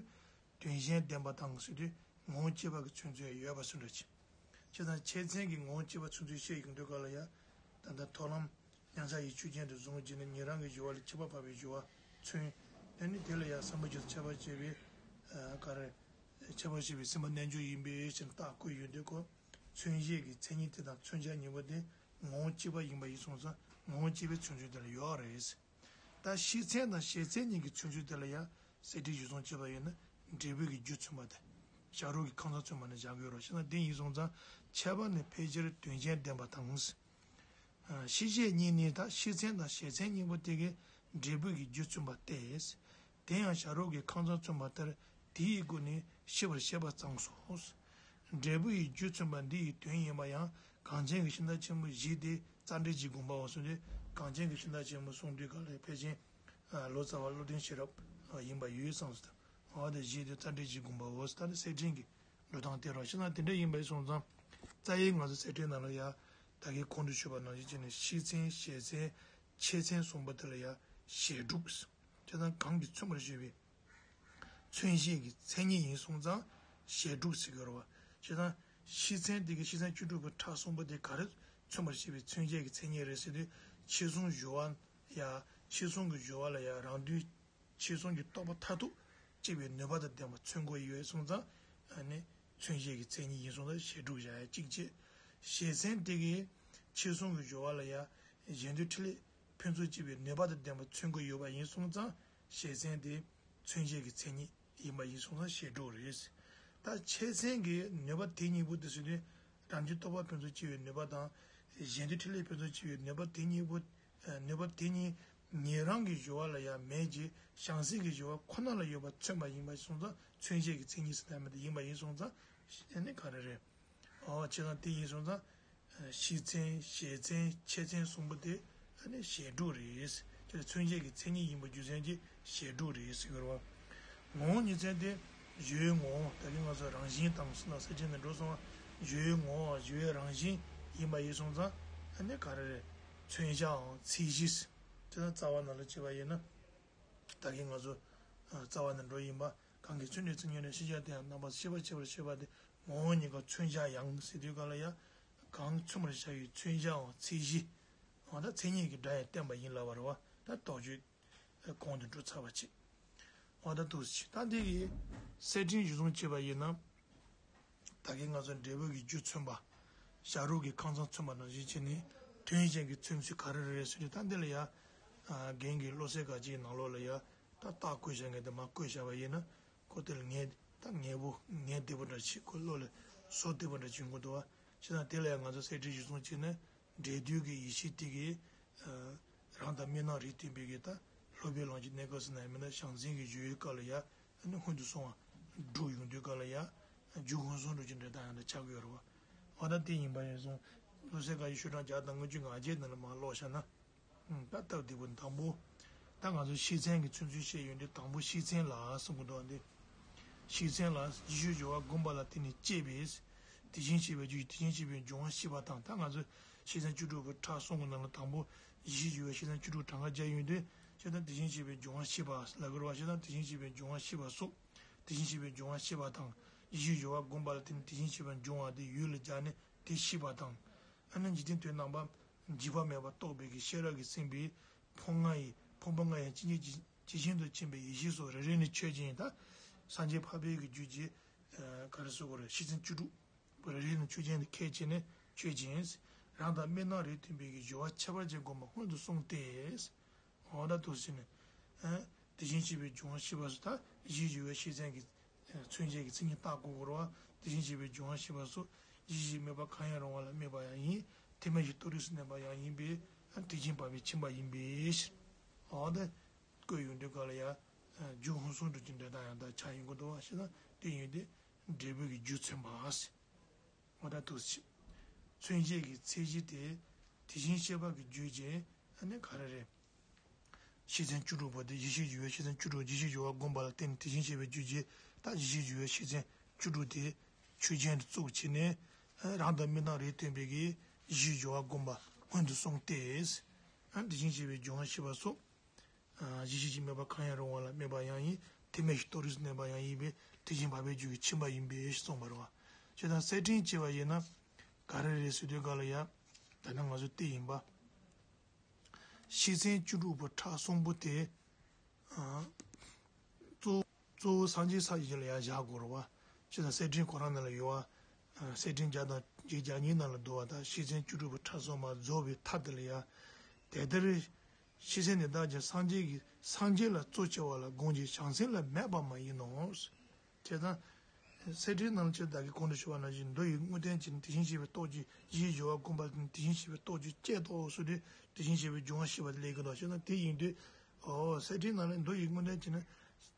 དོན་གཞན་ལྡན་པ་དང་ཟེར་དུས་ངོ་བོ་གཅིག་པ་གི་ཚུལ་མཚོན་ཡོད་པ་བཟོ་འདྲ་ཅིག་བྱས་ཙང་ཆེ་ཚན་གྱི་ངོ་བོ་གཅིག་པ་ཚུལ་མཚོན་བཤད་ཡོང་དུས་སྐབས་ལ་ཡ། ད་ལྟ་ཐོག་ལམ་མཉམ་གཞག་གི་ཆོས་ཅན་དུ་བཟུང་བྱས་ནས་ཉན་རང་གི་སྦྱོར་བ་ལས་ཁྱད་པར་འཕགས་པའི་སྦྱོར་བ་མཚོན། དེ་ནི་དེ་ལ་ཡང་བསམ་པ་རྒྱུད་ཁྱད་པར་བྱེད་པའི་ཨ་ག་རེ། ཁྱད་པར་བྱེད་པའི་སེམས་པ་རྣལ་འབྱོར་ཡིན་པའི་ཕྱིར་རྟགས་བཀོད་ཡོང་དུས་ཁོ། མཚོན་བྱེད་ཀྱི་མཚན་ཉིད་དེ་དང་མཚོན་བྱ་གཉིས་པོ་དེ་ངོ་བོ་གཅིག་པ་ཡིན་པ་ཡིན་སོང་ཙང་ངོ་བོ་གཅིག་པའི་ཚུལ་མཚོན་དེ་ལ་ཡོད་རེད། ད་ཤེས་ཚན་དང་བྱེད་ཚན་གཉིས་ཀྱི་ཚུལ་མཚོན་དེ་ལ་ཡང་གསེར་ཕྲེང་གཞིར་བཟུང་བྱས་པ་ཡིན་ན་འབྲས་བུ་གི་རྒྱུ་མཚོན་པ་དེ། བྱ་རོག་གི་ཁང་བཟང་མཚོན་པ་ནི་བཞག་གི་ཡོད་རེད། བྱས་ན་དེ་ཡིན་སོང་ཙང་ཁྱད་པར་ནི་ཕལ་ཆེར་དོན་གཞན་ལྡན་པ་དང་། ཨ་ཤེས་བྱེད་གཉིས་ནི་ད་ཤེས་ཚན་དང་བྱེད་ཚན་གཉིས་པོ་དེ་གའི་འབྲས་བུ་གི་རྒྱུ་མཚོན་པ་སྟེ། དེ་ཡང་བྱ་རོག་གི་ཁང་བཟང་མཚོན་པ་ལྟར་དེའི་སྒོ་ནས་ཤེས་པར་བྱེད་པ་ཙམ་སོ། འབྲས་བུ་ཡི་རྒྱུ་མཚོན་པ་འདི་ཡི་དོན་ཡིན་པ་ཡང་གངས་ཅན་གྱི་ཤིང་རྟ་ཆེན་པོ་བཞི་སྟེ་ཙཱ་འབྲས་ཀྱི་དགོངས་པའོ་གསུངས་ཏེ། གངས་ཅན་གྱི་ཤིང་རྟ་ཆེན་པོ་གསུངས་དུས་སྐབས་ལ་ཕལ་ཆེར་ལོ་ཙཱ་བ་བློ་ལྡན་ཤེས་རབ་ཡིན་པ་ཡོད་བསམ་སོང་། འོ་དེ་བཞི་སྟེ་ཙཱ་འབྲས་ཀྱི་དགོངས་པའོ། ད་ནི་གསེར་ཕྲེང་གི་འགྲོ་སྟངས་དེ་རེད། བྱས་ན་དེ་འདྲ་ཡིན་པ་ཡིན་སོང་ཙང་རྩ་བའི་ང་ཚོ་གསེར་ཕྲེང་ནང་ལ་ཡ། ད་གིན་གོང་དུ་ཞུས་པ་ནང་བཞིན་བྱས་ནས་ཤེས་ཚན་བྱེད་ཚན་ཆེ་ཚན་གསུམ་པོ་དེ་ལ་ཡ་བྱེད་དྲུག་བྱས་ཙང་གང་གིས་མཚོན་པར་བྱེད་པའི་མཚོན་བྱེད་ཀྱི་མཚན་ཉིད་ཡིན་སོང་ཙང་བྱེད་དྲུག་ཟེར་གྱི་ཡོད་རེད་བ། བྱས་ཙང་ཤེས་ཚན་དེ་གའི་ཤེས་ཚན་བཅུ་དྲུག་པའི་ཕྲད་གསུམ་པོ་དེ་ག་རེ་མཚོན་པར་བྱེད་པའི་མཚོན་བྱེད་ཀྱི་མཚན་ཉིད་རེད་ཟེར་དུས། ཕྱི་གསུང་སྦྱོར་བ་ཡ། ཕྱི་གསུང་གི་སྦྱོར་བ་ལ་ཡ་རང་དོན། ཕྱི་གསུང་གི་རྟོགས་པ་མཐར་ཐུག་སྐྱེ་བའི་ནུས་པ་དང་ལྡན་པ་མཚོན་དགོས་ཡོད་སོང་ཙང་། ཨ་ནི་མཚོན་བྱེད་ཀྱི་མཚན་ཉིད་ཡིན་སོང་ཙང་བྱེད་དྲུག་བཞག་ཡ་གཅིག་བྱས། བྱེད་ཚན་དེ་གའི་ཕྱི་གསུང་གི་སྦྱོར་བ་ལ་ཡ་གཞན་དོན་འཕྲིན་ལས་ཕུན་ཚོགས་སྐྱེ་བའི་ནུས་པ་དང་ལྡན་པ་མཚོན་དགོས་ཡོད་པ་ཡིན་སོང་ཙང་བྱེད་ཚན་དེ་མཚོན་བྱེད་ཀྱི་མཚན་ཉིད་ཡིན་པ་ཡིན་སོང་ཙང་བྱེད་དྲུག་རེད། ད་ཆེ་ཚན་གྱི་ནུས་པ་དེ་གཉིས་པོ་དེ་ཟེར་དུས་རང་རྒྱུད་རྟོགས་པ་ཕུན་ཚོགས་སྐྱེ་བའི་ནུས་པ་དང་། གཞན་དོན་འཕྲིན་ལས་ཕུན་ཚོགས་སྐྱེ་བའི་ནུས་པ་དེ་གཉིས་པོ། ནུས་པ་དེ་གཉིས་ཉན་རང་གི་སྦྱོར་བ་ལ་ཡང་མེད་ཅིང་བྱང་སེམས་ཀྱི་སྦྱོར་བ་ཁོ་ན་ལ་ཡོད་པ་མཚོན་པ་ཡིན་པ་སོང་ཙང་མཚོན་བྱེད་ཀྱི་མཚན་ཉིད་ཟེར་ན་མེད་དེ་ཡིན་པ་ཡིན་སོང་ཙང་། ཨ་ནི་ག་རེ་རེད། འོ་བྱས་ཙང་དེ་ཡིན་སོང་ཙང་། ཤེས་ཚན་བྱེད་ཚན་ཆེ་ཚན་གསུམ་པོ་དེ་ཨ་ནི་བྱེད་དྲུག་རེད། དེ་ལ་མཚོན་བྱེད་ཀྱི་མཚན་ཉིད་ཡིན་པ་རྒྱུ་མཚན་གྱིས་བྱེད་དྲུག་རེད་ཟེར་གྱི་རེད་བ། ངོ་བོ་ཉིད་མཚན་དེ་སྦྱོར་བའི་ངོ་བོ་ད་གིན་ང་ཚོ་རང་བཞིན་དང་ཟེར་ན་གསེར་ཕྲེང་ནས་འགྲོ་སོང་བ། སྦྱོར་བའི་ངོ་བོ་སྦྱོར་བའི་རང་བཞིན་ཡིན་པ་ཡིན་སོང་ཙང་ཨ་ནི་ག་རེ་རེད། མཚོན་བྱའམ་ཚད་གཞི། དེ་ལ་རྩ་བ་ནང་ལ་བྱས་པ་ཡིན་ན། ད་གིན་ང་ཚོ་རྩ་བ་ནས་འགྲོ་ཡིན་པ། གང་གིས་ཚུལ་གནས་ཚུལ་ཉིད་ནས་ཤེས་བྱ་དེ་ཡང་རྣམ་པར་ཤེས་པར་བྱེད་པར་བྱེད་པ་དེ་ངོ་བོ་ཉིད་ཀྱི་མཚོན་བྱ་ཡང་ཟེར་དུས་ག་ལ་ཡ། གང་མཚོན་པར་བྱ་བའི་མཚོན་བྱའམ་ཚད་གཞི། འོ་ད་མཚན་ཉིད་ཀྱི་སྒྲ་ཡང་བསྟན་པ་ཡིན་ལབ་པ་རེད་བ། ད་དོགས་གཅོད་གོང་དུ་འགྲོ་ཚར་བ་བྱས། འོ་ད་འདུག་སེ་བྱས། ད་འདི་གི་གསེར་ཕྲེང་གཞིར་བཟུང་བྱས་པ་ཡིན་ན། ད་གིན་ང་ཚོ་འབྲས་བུ་གི་རྒྱུ་མཚོན་པ། བྱ་རོག་གི་ཁང་བཟང་མཚོན་པ་ནང་བཞིན་བྱས་ནས། དོན་གཞན་གྱི་མཚོན་ཚུལ་ག་རེ་རེད་ཟེར་དུས། ད་འདི་ལ་ཡ། རྒན་གྱིས་བློ་གསལ་དགའ་སྐྱིད་ནང་ལོགས་ལ་ཡ། ད་རྟགས་བཀོད་བཞག་མཁན་དེ་མར་བཀོད་བཞག་པ་ཡིན་ན། ཁོ་དེ་ལ་ངས་ད་ངས་པོ་ངས་བདེ་པོ་འདྲ་ཞིག་ཁོ་བློ་ལ་བཟོ་བདེ་པོ་འདྲ་ཞིག་ཡོང་གི་འདུག་བ། བྱས་ཙང་དེ་ལ་ཡང་ང་ཚོ་གསལ་བསྒྲགས་ཞིག་སོང་བྱས་ནས། འབྲས་དུས་ཀྱི་ཡེ་ཤེས་དེ་གིས་རང་དང་མི་སྣང་རིགས་མཐུན་པའི་གི་ད་སློབ་པའི་ལམ་གྱི་གནས་སྐབས་སུ་ན་ཡང་མིན་ན་བྱང་སེམས་ཀྱི་སྦྱོར་བའི་སྐབས་ལ་ཡ། སྔོན་དུ་སོང་བ་སྒྲུབ་ཡོང་དུས་སྐབས་ལ་ཡ། རྒྱུ་སྔོན་སོང་འགྲོ་གི་འདྲ་ད་ཡང་འདྲ་ཆགས་ཀྱི་ཡོད་རེད་བ། འོ་ད་དེ་ཡིན་པ་ཡིན་སོང་། བློ་གསལ་དགའ་སྐྱིད་ཤོག་གྲངས་བརྒྱ་དང་ལྔ་བཅུ་ང་བརྒྱད་ནང་ལ་མར་ཀློག་བཞག་ན། ད་སྟབས་བདེ་པོ་དང་པོ། ད་ང་ཚོ་ཤེས་ཚན་གྱི་མཚོན་ཚུལ་བཤད་ཡོང་དུས་དང་པོ་ཤེས་ཚན་ལ་གསུང་གི་འདུག་བ་འདི། ཤེས་ཚན་ལ་ཡེ་ཤེས་སྦྱོར་བ་སྒོམ་པ་ལ་བརྟེན་ནས་སྐྱེས་པའི། དེ་བཞིན་གཤེགས་པའི་རྒྱུ་ཡི་དེ་བཞིན་གཤེགས་པའི་འབྱུང་བ་ཤེས་པ་དང་། ད་ང་ཚོ་ཤེས་ཚན་བཅུ་དྲུག་པོ་ཕྲག་གསུམ་གྱི་ནང་ལ་དང་པོ་ཡེ་ཤེས་སྦྱོར་བའི་ཤེས་ཚན་བཅུ་དྲུག་གྲངས་ཀ་བརྒྱབ་ཡོང་དུས། བྱས་ཙང་དེ་བཞིན་གཤེགས་པའི་འབྱུང་བ་ཤེས་པ་ལབ་དགོས་རེད་བ། བྱས་ཙང་དེ་བཞིན་གཤེགས་པའི་འབྱུང་བ་ཤེས་པ་སོགས། དེ་བཞིན་གཤེགས་པའི་འབྱུང་བ་ཤེས་པ་དང་། ཡེ་ཤེས་སྦྱོར་བ་སྒོམ་པ་ལ་བརྟེན་ནས་དེ་བཞིན་གཤེགས་པའི་འབྱུང་བ་དེ་ཡུལ་ལ་སྦྱར་ནས་དེ་ཤེས་པ་དང་། ཨ་ནི་འཇིག་རྟེན་དོན་རྣམ་པ་འཇིག་པ་མེད་པར་རྟོགས་པའི་གི་ཤེས་རབ་ཀྱིས་ཟིན་པའི་ཕུང་ལྔ་ཡི་ཕུང་པོ་ལྔ་ཡང་ཇི་སྙེད་ཇི་ཇི་བཞིན་དུ་མཁྱེན་པའི་ཡེ་ཤེས་སོགས་རེ་རེ་ནས་ཆོས་ཅན། ད་སངས་རྒྱས་འཕགས་པའི་གི་རྒྱུད་ཀྱི་ག་རེ་ཟེར་དགོས་རེད། ཤེས་ཚན་བཅུ་དྲུག་པོ་རེ་རེ་ནས་ཆོས་ཅན་དུ་ཁས་འཆེས་ནས་ཆོས་ཅན། རང་དང་མི་སྣང་རིགས་མཐུན་པའི་གི་སྦྱོར་བ་ཁྱད་པར་ཅན་སྒོམ་པ་སྔོན་དུ་སོང་སྟེ། འོ་ད་འདུག་ཟེར་ནས། ཨ། དེ་བཞིན་གཤེགས་པའི་འབྱུང་བ་ཤེས་པ་སོགས། ད་ཡེ་ཤེས་སྦྱོར་བའི་ཤེས་ཚན་གྱི་མཚོན་བྱེད་ཀྱི་མཚན་ཉིད་བརྟག་དགོས་རེད་བ། དེ་བཞིན་གཤེགས་པའི་འབྱུང་བ་ཤེས་པ་སོགས། ཡེ་ཤེས་ཀྱིས་དམིགས་པ་གང་ཡང་རུང་བ་ལ་དམིགས་པ་ཡང་ཡིན། ཐེག་དམན་གྱི་རྟོགས་རིགས་སུ་གནས་པ་ཡང་ཡིན་པས། ཐེག་ཆེན་འཕགས་པའི་ཁྱིམ་པ་ཡིན་པའི་ཕྱིར། འོ་ད་བཀོད་ཡོང་དུས་སྐབས་ལ་ཡ། རྒྱུ་སྔོན་སོང་འགྲོ་གི་འདྲ་ད་ཡང་ད་ཆགས་ཡོང་གི་འདུག་བ། ཞེ་ན་དེ་ཡིན་དུས་འབྲས་བུ་གི་རྒྱུ་མཚོན་པ། འོ་ད་འདུག་ཟེར། མཚོན་བྱེད་ཀྱི་མཚན་གཞི་དེ་དེ་བཞིན་གཤེགས་པ་གི་རྒྱུད་ཀྱི། ཨ་ནི་ག་རེ་རེད། ཤེས་ཚན་བཅུ་དྲུག་པོ་དེ་ཡེ་ཤེས་སྦྱོར་བའི་ཤེས་ཚན་བཅུ་དྲུག་ཡེ་ཤེས་སྦྱོར་བ་སྒོམ་པ་ལ་བརྟེན་ནས་དེ་བཞིན་གཤེགས་པའི་རྒྱུད་ཀྱི། ད་ཡེ་ཤེས་སྦྱོར་བའི་ཤེས་ཚན་བཅུ་དྲུག་དེ་ཆོས་ཅན་དུ་བཙུགས་བྱས་ནས། རང་དང་མི་སྣང་རིགས་མཐུན་པའི་གི་ཡེ་ཤེས་སྦྱོར་བ་སྒོམ་པ་སྔོན་དུ་སོང་སྟེ། དེ་བཞིན་གཤེགས་པའི་འབྱུང་བ་ཤེས་པ་སོགས། ཡེ་ཤེས་ཀྱིས་དམིགས་པ་གང་ཡང་རུང་བ་ལ་དམིགས་པ་ཡང་ཡིན། ཐེག་དམན་གྱི་རྟོགས་རིགས་སུ་གནས་པ་ཡང་ཡིན་པས། ཐེག་ཆེན་འཕགས་པའི་རྒྱུད་ཀྱི་ཁྱིམ་པ་ཡིན་པས་ཞེས་གསུངས་པ་རེད་བ། བྱས་ཙང་གསེར་ཕྲེང་བྱས་པ་ཡིན་ན་ག་རེ་རེད་ཟེར་དུས་སྐབས་ལ་ཡ། ད་ནི་ང་ཚོ་བལྟས་ཡིན་པ། ཤེས་ཚན་བཅུ་དྲུག་པོ་ཕྲག་གསུམ་པོ་དེ། གཙོ་བོ་གཙོ་བོ་སངས་རྒྱས་ས་ཡི་ལ་ཡ་བཞག་དགོས་རེད་བ། བྱས་ཙང་གསེར་ཕྲེང་ཁོ་རང་ནང་ལ་ཡོད་བ། གསེར་ཕྲེང་བརྒྱ་དང་བརྒྱད་བརྒྱ་གཉིས་ནང་ལ་འདུག་བ། ད་ཤེས་ཚན་བཅུ་དྲུག་པོ་ཕྲག་གསུམ་པ་རྫོགས་པའི་མཐའ་དེ་ལ་ཡ། དེ་ལྟར་ཤེས་ཚན་འདི་དག་ཀྱང་སངས་རྒྱས་ཀྱི་སངས་རྒྱས་ལ་གཙོ་ཆེ་བ་ལ་དགོངས་ཀྱི་བྱང་སེམས་ལ་མེད་པ་མ་ཡིན་ནོ། བྱས་ཙང་། གསེར་ཕྲེང་ནང་ལ་ཆེ་བདག་གིས་གོང་དུ་ཞུས་པ་ནང་བཞིན་མདོ་ཡི་དངོས་བསྟན་གྱི་ནི་དེ་བཞིན་གཤེགས་པའི་སྟོབས་ཀྱིས། ཡེ་ཤེས་སྦྱོར་བ་སྒོམ་པ་ནི་དེ་བཞིན་གཤེགས་པའི་སྟོབས་ཀྱིས་བསྐྱེད་དོ་གསུངས་ཏེ། དེ་བཞིན་གཤེགས་པའི་འབྱུང་བ་ཤེས་པ་ལས་ཀྱི་དོ་ཞེ་ན་དེ་ཡིན་དུས། འོ་གསེར་ཕྲེང་ནང་ལ་མདོ་ཡི་དངོས་བསྟན་གྱི་ནི་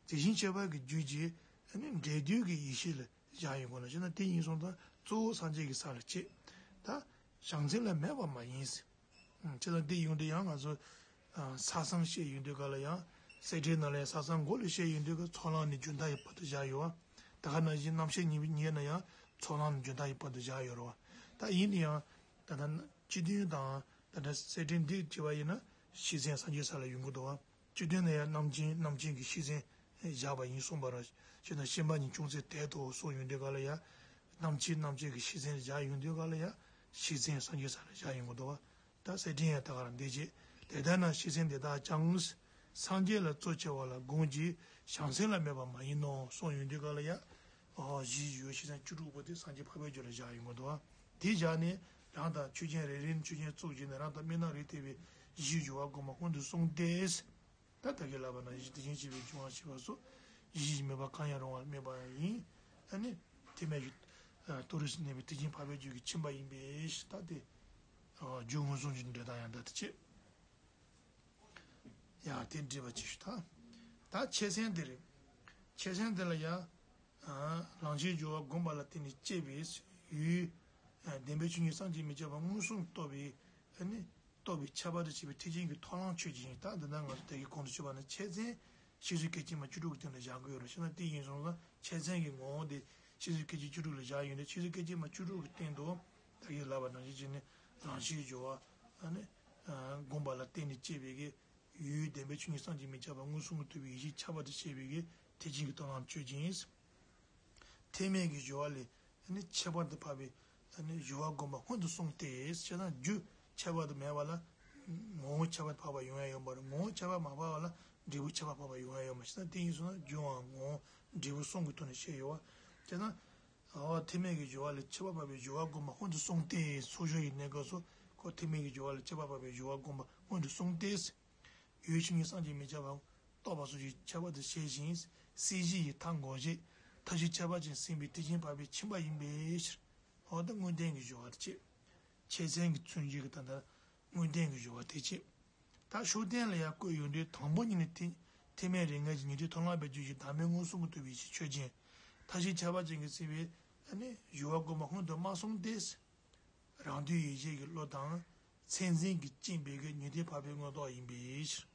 དེ་བཞིན་གཤེགས་པ་གི་རྒྱུད་ཀྱི་ནི་འབྲས་དུས་ཀྱི་ཡེ་ཤེས་ལ་བཞག་ཡོང་གོ་ལ་ཞེ་ན་དེ་ཡིན་སོང་ཙང་གཙོ་བོ་སངས་རྒྱས་ཀྱི་ས་ལ་བྱེད། ད་བྱང་སེམས་ལ་མེད་པ་མ་ཡིན། བྱས་ཙང་འདི་ཡོང་དུས་ཡང་ང་ཚོ་ས་གསང་བཤད་ཡོང་དུས་ག་ལ་ཡང་གསེར་ཕྲེང་ནང་ལ་ཡང་ས་གསང་མགོ་ལ་བཤད་ཡོང་དུས་ག་ཚོགས་ལམ་ནི་རྒྱུན་མཐའ་ཡི་བར་དུ་བཞག་ཡོད་བ། ད་ག་ནང་བཞིན་རྣམ་བཤད་ཉེར་གཉིས་ན་ཡང་ཚོགས་ལམ་ནི་རྒྱུན་མཐའ་ཡི་བར་དུ་བཞག་ཡོད་རེད་བ། ད་ཡིན་ན་ཡང་ད་ལྟ་སྤྱི་དོན་དང་ད་ལྟ་གསེར་ཕྲེང་འདི་བྱས་པ་ཡིན་ན་ཤེས་ཚན་སངས་རྒྱས་ས་ལ་ཡོང་གི་འདུག་བ། སྤྱི་དོན་ན་ཡང་རྣམ་མཁྱེན་རྣམ་མཁྱེན་གྱི་ཤེས་ཚན་བཞག་པ་ཡིན་གསུངས་པ་རེད། ཅེ་ན་ཤེས་པ་ཉིད་ཅུང་ཟད་དལ་དུ་སོང་ཡོང་དུས་ག་ལ་ཡང་རྣམ་མཁྱེན་རྣམ་མཁྱེན་གྱི་ཤེས་ཚན་བཞག་ཡོང་དུས་ག་ལ་ཡང་ཤེས་ཚན་སངས་རྒྱས་ས་ལ་བཞག་ཡོང་གི་འདུག་བ། ད་གསེར་ཕྲེང་ཡང་ད་ག་རང་འདི་བྱེད། དེ་ལྟར་ན་ཤེས་ཚན་འདི་དག་ཀྱང་། སངས་རྒྱས་ལ་གཙོ་ཆེ་བ་ལ་དགོངས་ཀྱི་བྱང་སེམས་ལ་མེད་པ་མ་ཡིན་ནོ་གསུངས་ཡོང་དུས་ག་ལ་ཡ། ཨོ་གཞི་ཡོད་ཤེས་ཚན་བཅུ་དྲུག་པོ་དེ་སངས་རྒྱས་འཕགས་པའི་རྒྱུད་ལ་བཞག་ཡོང་གི་འདུག་བ། དེ་བཞག་ནས་རང་དང་ཆོས་ཅན་རེ་རེ་ནས་ཆོས་ཅན་བཙུགས་བྱས་ནས་རང་དང་མི་སྣང་རིགས་མཐུན་པའི་གཞི་སྦྱོར་བ་སྒོམ་པ་སྔོན་དུ་སོང་སྟེ། ད་ད་གིན་ལབ་པ་ནང་བཞིན་དེ་བཞིན་གཤེགས་པའི་འབྱུང་བ་ཤེས་པ་སོགས་གཞི་ཡི་དམིགས་པ་གང་ཡང་རུང་བ་དམིགས་པ་ཡང་ཡིན། ཨ་ནི་ཐེག་དམན་གྱི་རྟོགས་རིགས་སུ་གནས་པའི་ཐེག་ཆེན་འཕགས་པའི་རྒྱུད་ཀྱི་ཁྱིམ་པ་ཡིན་པས་ད་དེ་རྒྱུ་མངོན་སུམ་གྱི་འབྲས་རྟགས་ཡང་དག་ཏུ་བྱེད། ཡང་དེ་འདྲི་བ་ཅི་ཞུ་ད། ད་ཆེ་ཚན་དེ་རེད། ཆེ་ཚན་དེ་ལ་ཡང་། ལམ་ཤེས་སྦྱོར་བ་སྒོམ་པ་ལ་བརྟེན་ནས་སྐྱེས་པའི་ཡུལ། བདེན་པའི་ཆོས་ཉིད་བསམ་གྱིས་མི་ཁྱབ་པ་མངོན་སུམ་རྟོགས་པའི་ཨ་ནི། རྟོགས་པའི་ཁྱད་པར་དུ་བྱས་པའི་ཐེག་ཆེན་གྱི་མཐོང་ལམ་ཆོས་ཅན། ད་འདི་ན་ང་ཚོ་ད་གིན་གོང་དུ་ཞུས་པ་ནི་ཆེ་ཚན་ཤེས་ཚུལ་སྐད་ཅིག་མ་བཅུ་དྲུག་གི་སྟེང་ལ་བཞག་གི་ཡོད་རེད། བྱས་ན་དེ་ཡིན་སོང་ཙང་ཆེ་ཚན་གྱི་ངོ་བོ་དེ་ཤེས་ཚུལ་སྐད་ཅིག་བཅུ་དྲུག་ལ་བཞག་ཡོད་ནས་ཆེ་ཚུལ་སྐད་ཅིག་མ་བཅུ་དྲུག་གི་སྟེང་དུ་ད་གིན་ལབ་པ་ནང་བཞིན་བྱས་ནས་ལམ་ཤེས་སྦྱོར་བ་ཨ་ནི་སྒོམ་པ་ལ་བརྟེན་ནས་སྐྱེས་པའི་གི་ཡུལ་བདེན་པའི་ཆོས་ཉིད་བསམ་གྱིས་མི་ཁྱབ་པ་མངོན་སུམ་དུ་རྟོགས་པའི་ཡེ་ཤེས་ཁྱད་པར་དུ་བྱས་པའི་གི་ཐེག་ཆེན་གྱི་མཐོང་ལམ་ཆོས་ཅན། ཐེག་དམན་གྱི་སྦྱོར་བ་ལས་ནི་ཁྱད་པར་དུ་འཕགས་པའི་ནི་སྦྱོར་བ་སྒོམ་པ་སྔོན་དུ་སོང་སྟེ། བྱས་ན་རྒྱུ་ཁྱད་པར་དུ་མེད་པ་ལ་ངོ་བོ་ཁྱད་པར་དུ་འཕགས་པ་ཡོང་ཡ་ཡོད་མ་རེད། ངོ་བོ་ཁྱད་པར་མ་འཕགས་པ་ལ་འབྲས་བུ་ཁྱད་པར་འཕགས་པ་ཡོང་ཡ་ཡོད་མ་རེད། བྱས་ན་དེ་ཡིན་སོང་ན་རྒྱུའམ་ངོ་བོ་འབྲས་བུ་གསུམ་གྱི་ཐོག་ནས་བཤད་ཡོད་པ། བྱས་ན་འོ་ཐེག་དམན་གྱི་སྦྱོར་བ་ལས་ཁྱད་པར་འཕགས་པའི་སྦྱོར་བ་སྒོམ་པ་སྔོན་དུ་སོང་སྟེ་ཚོགས་སྦྱོར་གྱི་གནས་སྐབས་སུ་ ཁོ་ཐེག་དམན་གྱི་སྦྱོར་བ་ལ་ཁྱད་པར་འཕགས་པའི་སྦྱོར་བ་བསྒོམ་པ་སྔོན་དུ་སོང་སྟེ། ཡུལ་ཆོས་ཉིད་བསམ་གྱིས་མི་ཁྱབ་པ་རྟོགས་པ་སོགས་ཀྱི་ཁྱད་པར་དུ་བྱས་ཤིང་། སྲིད་ཞི་ཡི་མཐའ་བསྒོམས་ཞེས་མཐའ་བཞི་ཁྱད་པར་ཅན་ཟིན་པའི་ཐེག་ཆེན་འཕགས་པའི་ཁྱིམ་པ་ཡིན་པའི་ཕྱིར། འོ་ད་དངོས་བསྟན་གྱི་སྦྱོར་བ་དེ་བྱས། ཆོས་ཚན་གྱི་ཚུལ་འཆོས་ཀྱི་ད་ལྟ་དངོས་བསྟན་གྱི་སྦྱོར་བ་དེ་བྱས། ད་ཤུགས་བསྟན་ལ་ཡང་བཀོད་ཡོང་དུས་དང་པོ་ཉིད་ནས་ཐེག་ཐེག་དམན་རིགས་ངེས་ཀྱི་ཉན་ཐོས་མཐོང་ལམ་པའི་རྒྱུད་ཀྱི་བདག་མེད་མངོན་སུམ་དུ་རྟོགས་པའི་ཆོས་ཅན། མཐའ་བཞི་ཁྱད་པར་ཅན་གྱིས་ཟིན་པའི་ནི་སྦྱོར་བ་བསྒོམ་པ་སྔོན་དུ་མ་སོང་སྟེ། རང་དོན་ཡིད་བྱེད་ཀྱི་བློ་དང་། མཚན་འཛིན་གྱིས་བཅིངས་པའི་གི་ཉན་ཐོས་འཕགས་པའི་མངོན་རྟོགས་ཡིན་པའི་ཕྱིར།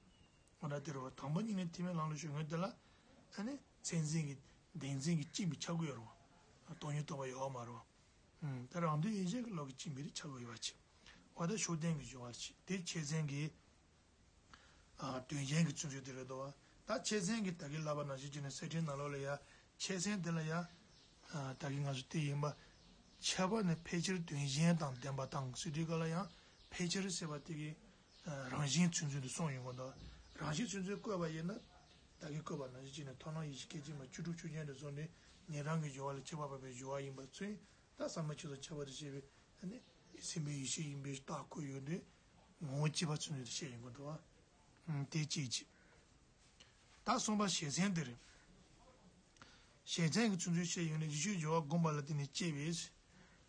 འོ་ན་དེ་རུ་དང་པོ་ཉིད་ནས་ཐེག་དམན་ལམ་ལ་ཞུགས་སྔོན་དེ་ལ། ཨ་ནི་མཚན་འཛིན་གྱིས་བདེན་འཛིན་གྱིས་བཅིངས་པའི་ཆ་བགོས་ཡོད་རུང་། སྟོང་ཉིད་རྟོགས་པ་ཡོད་མ་རུང་། ད་རང་དོན་ཡིད་བྱེད་ཀྱི་བློ་གིས་བཅིངས་པའི་ཆ་བགོས་ཡོད་པ་ཆེ། འོ་ད་ཤུགས་བསྟན་གྱི་སྦྱོར་བ་ཆེ་དེ་ཆོས་ཚན་གྱི། ཨ། དོན་གཞན་གྱི་ཚུལ་འཆོས་དེ་རེད་དོ། ད་ཆོས་ཚན་གྱི་ད་གིན་ལབ་པ་ནང་བཞིན་བྱས་ནས་གསེར་ཕྲེང་ནང་ལོགས་ལ་ཡ། ཆོས་ཚན་དེ་ལ་ཡ། ཨ། ད་གིན་ང་ཚོ་དེ་ཡིན་པ། ཁྱད་པར་ནི་ཕལ་ཆེར་དོན་གཞན་དང་ལྡན་པ་དང་ཟེར་དུས་སྐབས་ལ་ཡང་ཕལ་ཆེར་ཟེར་བ་དེ་གི། ཨ། རང་བཞིན་ཚུལ་འཆོས་དེ་གསུངས་ཡོང་གི་འདུག་རང་བཞིན་ཚུལ་འཆོས་བཀོད་པ་ཡིན་ན། ད་གིན་བཀོད་པ་ནང་བཞིན་བྱས་ནས་མཐོང་ལམ་ཡེ་ཤེས་སྐད་ཅིག་མ་བཅུ་དྲུག་ཆོས་ཅན་དུ་སོང་ནས་ཉན་རང་གི་སྦྱོར་བ་ལ་ཁྱད་པར་འཕགས་པའི་སྦྱོར་བ་ཡིན་པ་ཚུན། ད་ཟབ་མོ་ཆོས་དང་ཁྱད་པར་དུ་བྱས་པའི་ནི་སེམས་དཔའི་ཡེ་ཤེས་ཡིན་པའི་རྟགས་བཀོད་ཡོད་དུས། ངོ་བོ་གཅིག་པ་ཚུལ་འཆོས་དེ་བཤད་ཡོང་གི་འདུག་བ། དེ་གཅིག་གཅིག་ད་གསུམ་པ་བྱེད་མཚན་དེ་རེད། བྱེད་མཚན་གྱི་ཚུལ་འཆོས་བཤད་ཡོང་ནས་ཡེ་ཤེས་སྦྱོར་བ་བསྒོམ་པ་ལ་བརྟེན་ནས་སྐྱེས་པའི།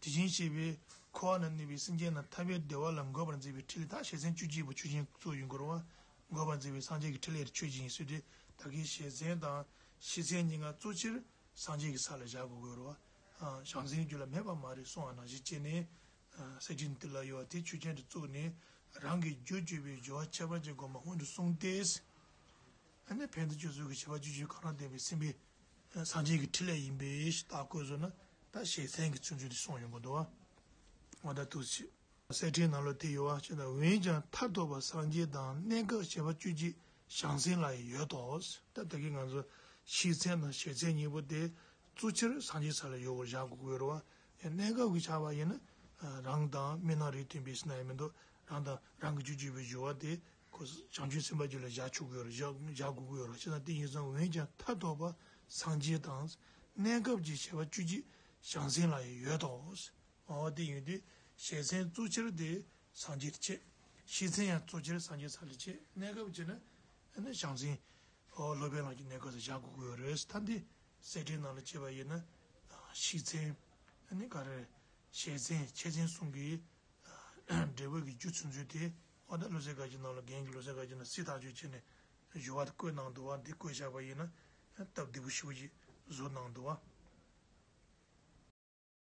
དེ་བཞིན་གཤེགས་པའི་འཁོར་བ་ན་གནས་པའི་སེམས་ཅན་རྣམས་ཐར་པའི་བདེ་བ་ལ་འགོད་པར་མཛད་པའི་ཕྲིན་ལས། ད་བྱེད་མཚན་བཅུ་གཅིག་པོ་ཆོས་ཅན་གཙོ་ཡིན་དགོས་རེད་བ། འགོད་པར་མཛད་པའི་སངས་རྒྱས་ཀྱི་ཕྲིན་ལས་ཆོས་ཅན་ཡིན་ཟེར་དུས་ད་གིན་བྱེད་མཚན་དང་ཤེས་མཚན་གཉིས་ཀ་གཙོ་ཆེར་སངས་རྒྱས་ཀྱི་ས་ལ་བཞག་དགོས་དགོས་རེད་བ། བྱང་སེམས་རྒྱུད་ལ་མེད་པ་མ་རེད་གསུང་བ་ནང་བཞིན་བྱས་ནས། གསེར་ཕྲེང་དེ་ལ་ཡོད་པ་དེ་ཆོས་ཅན་དུ་བཙུགས་ནས་རང་གི་རྒྱུད་གཅོད་པའི་སྦྱོར་བ་ཁྱད་པར་ཅན་བསྒོམ་པ་སྔོན་དུ་སོང་སྟེ། ཨ་ནི་ཕན་བདེ་སྤྱོད་ཚུལ་གྱི་བྱེད་པ་བཅུ་གཅིག་གང་རུང་ལྡན་པའི་སེམས་དཔའི་སངས་རྒྱས་ཀྱི་ཕྲིན་ལས་ཡིན་པའི་རྟགས་བཀོད་བཟོ་ན་ད་བྱེད་མཚན་གྱི་ཚུལ་འཆོས་དེ་གསུངས་ཡོང་གི་འདུག་བ། འོ་ད་ཐུགས་རྗེ་ཆེ། གསེར་ཕྲེང་ནང་ལོགས་དེ་ཡོད་པ་ཅིག་དང་། འོན་ཀྱང་མཐར་ཐུག་པ་སངས་རྒྱས་དང་གནས་སྐབས་བྱེད་པ་བཅུ་གཅིག་བྱང་སེམས་ལ་ཡང་ཡོད་དོ། ད་ད་གིན་ང་ཚོ་ཤེས་མཚན་དང་བྱེད་མཚན་གཉིས་པོ་དེ་གཙོ་ཆེར་སངས་རྒྱས་ས་ལ་ཡོད་པར་བཞག་དགོས་ཀྱི་ཡོད་རེད་བ། ཡང་གནས་སྐབས་ཀྱི་ཆ་བ་ཡིན་ན་རང་དང་མི་སྣ་རིགས་མཐུན་པའི་ཟེར་ན་ཡང་མི་འདུག་རང་དང་རང་གི་རྒྱུད་གཅོད་པའི་སྦྱོར་བ་དེ་ཁོ་བྱང་ཆུབ་སེམས་དཔའ་རྒྱུད་ལ་བཞག་ཆོག་གི་ཡོད་རེད། བཞག་བཞག་དགོས་ཀྱི་ཡོད་རེད། བྱས་ཙང་དེ་ཡིན་ཙང་འོན་ཀྱང་མཐར་ཐུག་པ་སངས་རྒྱས་དང་གནས་སྐབས་ཀྱི་བྱེད་པ་བཅུ་གཅིག་བྱང་སེམས་ལ་ཡང་ཡོད་དོ། འོ་དེ་ཡིན་དུས་བྱེད་མཚན་གཙོ་ཆེར་དེ་སངས་རྒྱས་ལ་བྱེད། ཤེས་མཚན་ཡང་གཙོ་ཆེར་སངས་རྒྱས་ས་ལ་བྱེད། གནས་སྐབས་བྱས་ན་ཨ་ནི་བྱང་སེམས། འོ་སློབ་དཔོན་ལགས་ཀྱི་གནས་སྐབས་སུ་བཞག་དགོས་ཀྱི་ཡོད་རེད། ད་འདི་གསེར་ཕྲེང་ནང་ལ་བྱས་པ་ཡིན་ན། ཤེས་མཚན། ཨ་ནི་ག་རེ། བྱེད་མཚན་ཆོས་མཚན་གསུམ་གྱི་འབྲས་བུ་གི་རྒྱུ་ཚུན་ཚོད་དེ། འོ་ད་བློ་གསལ་དཀར་ཆག་ནང་ལ་རྒན་གྱི་བློ་གསལ་དཀར་ཆག་ནང་སྲིད་ཐག་གཅོད་བྱས་ནས་སྦྱོར་བ་དེ་བཀོད་གནང་འདུག་བ། འདི་བཀོད་བཞག་པ་ཡིན་ན་སྟབས་བདེ་པོ་ཞེ་པོ་ཅིག་བཟོ་གནང་འདུག་བ།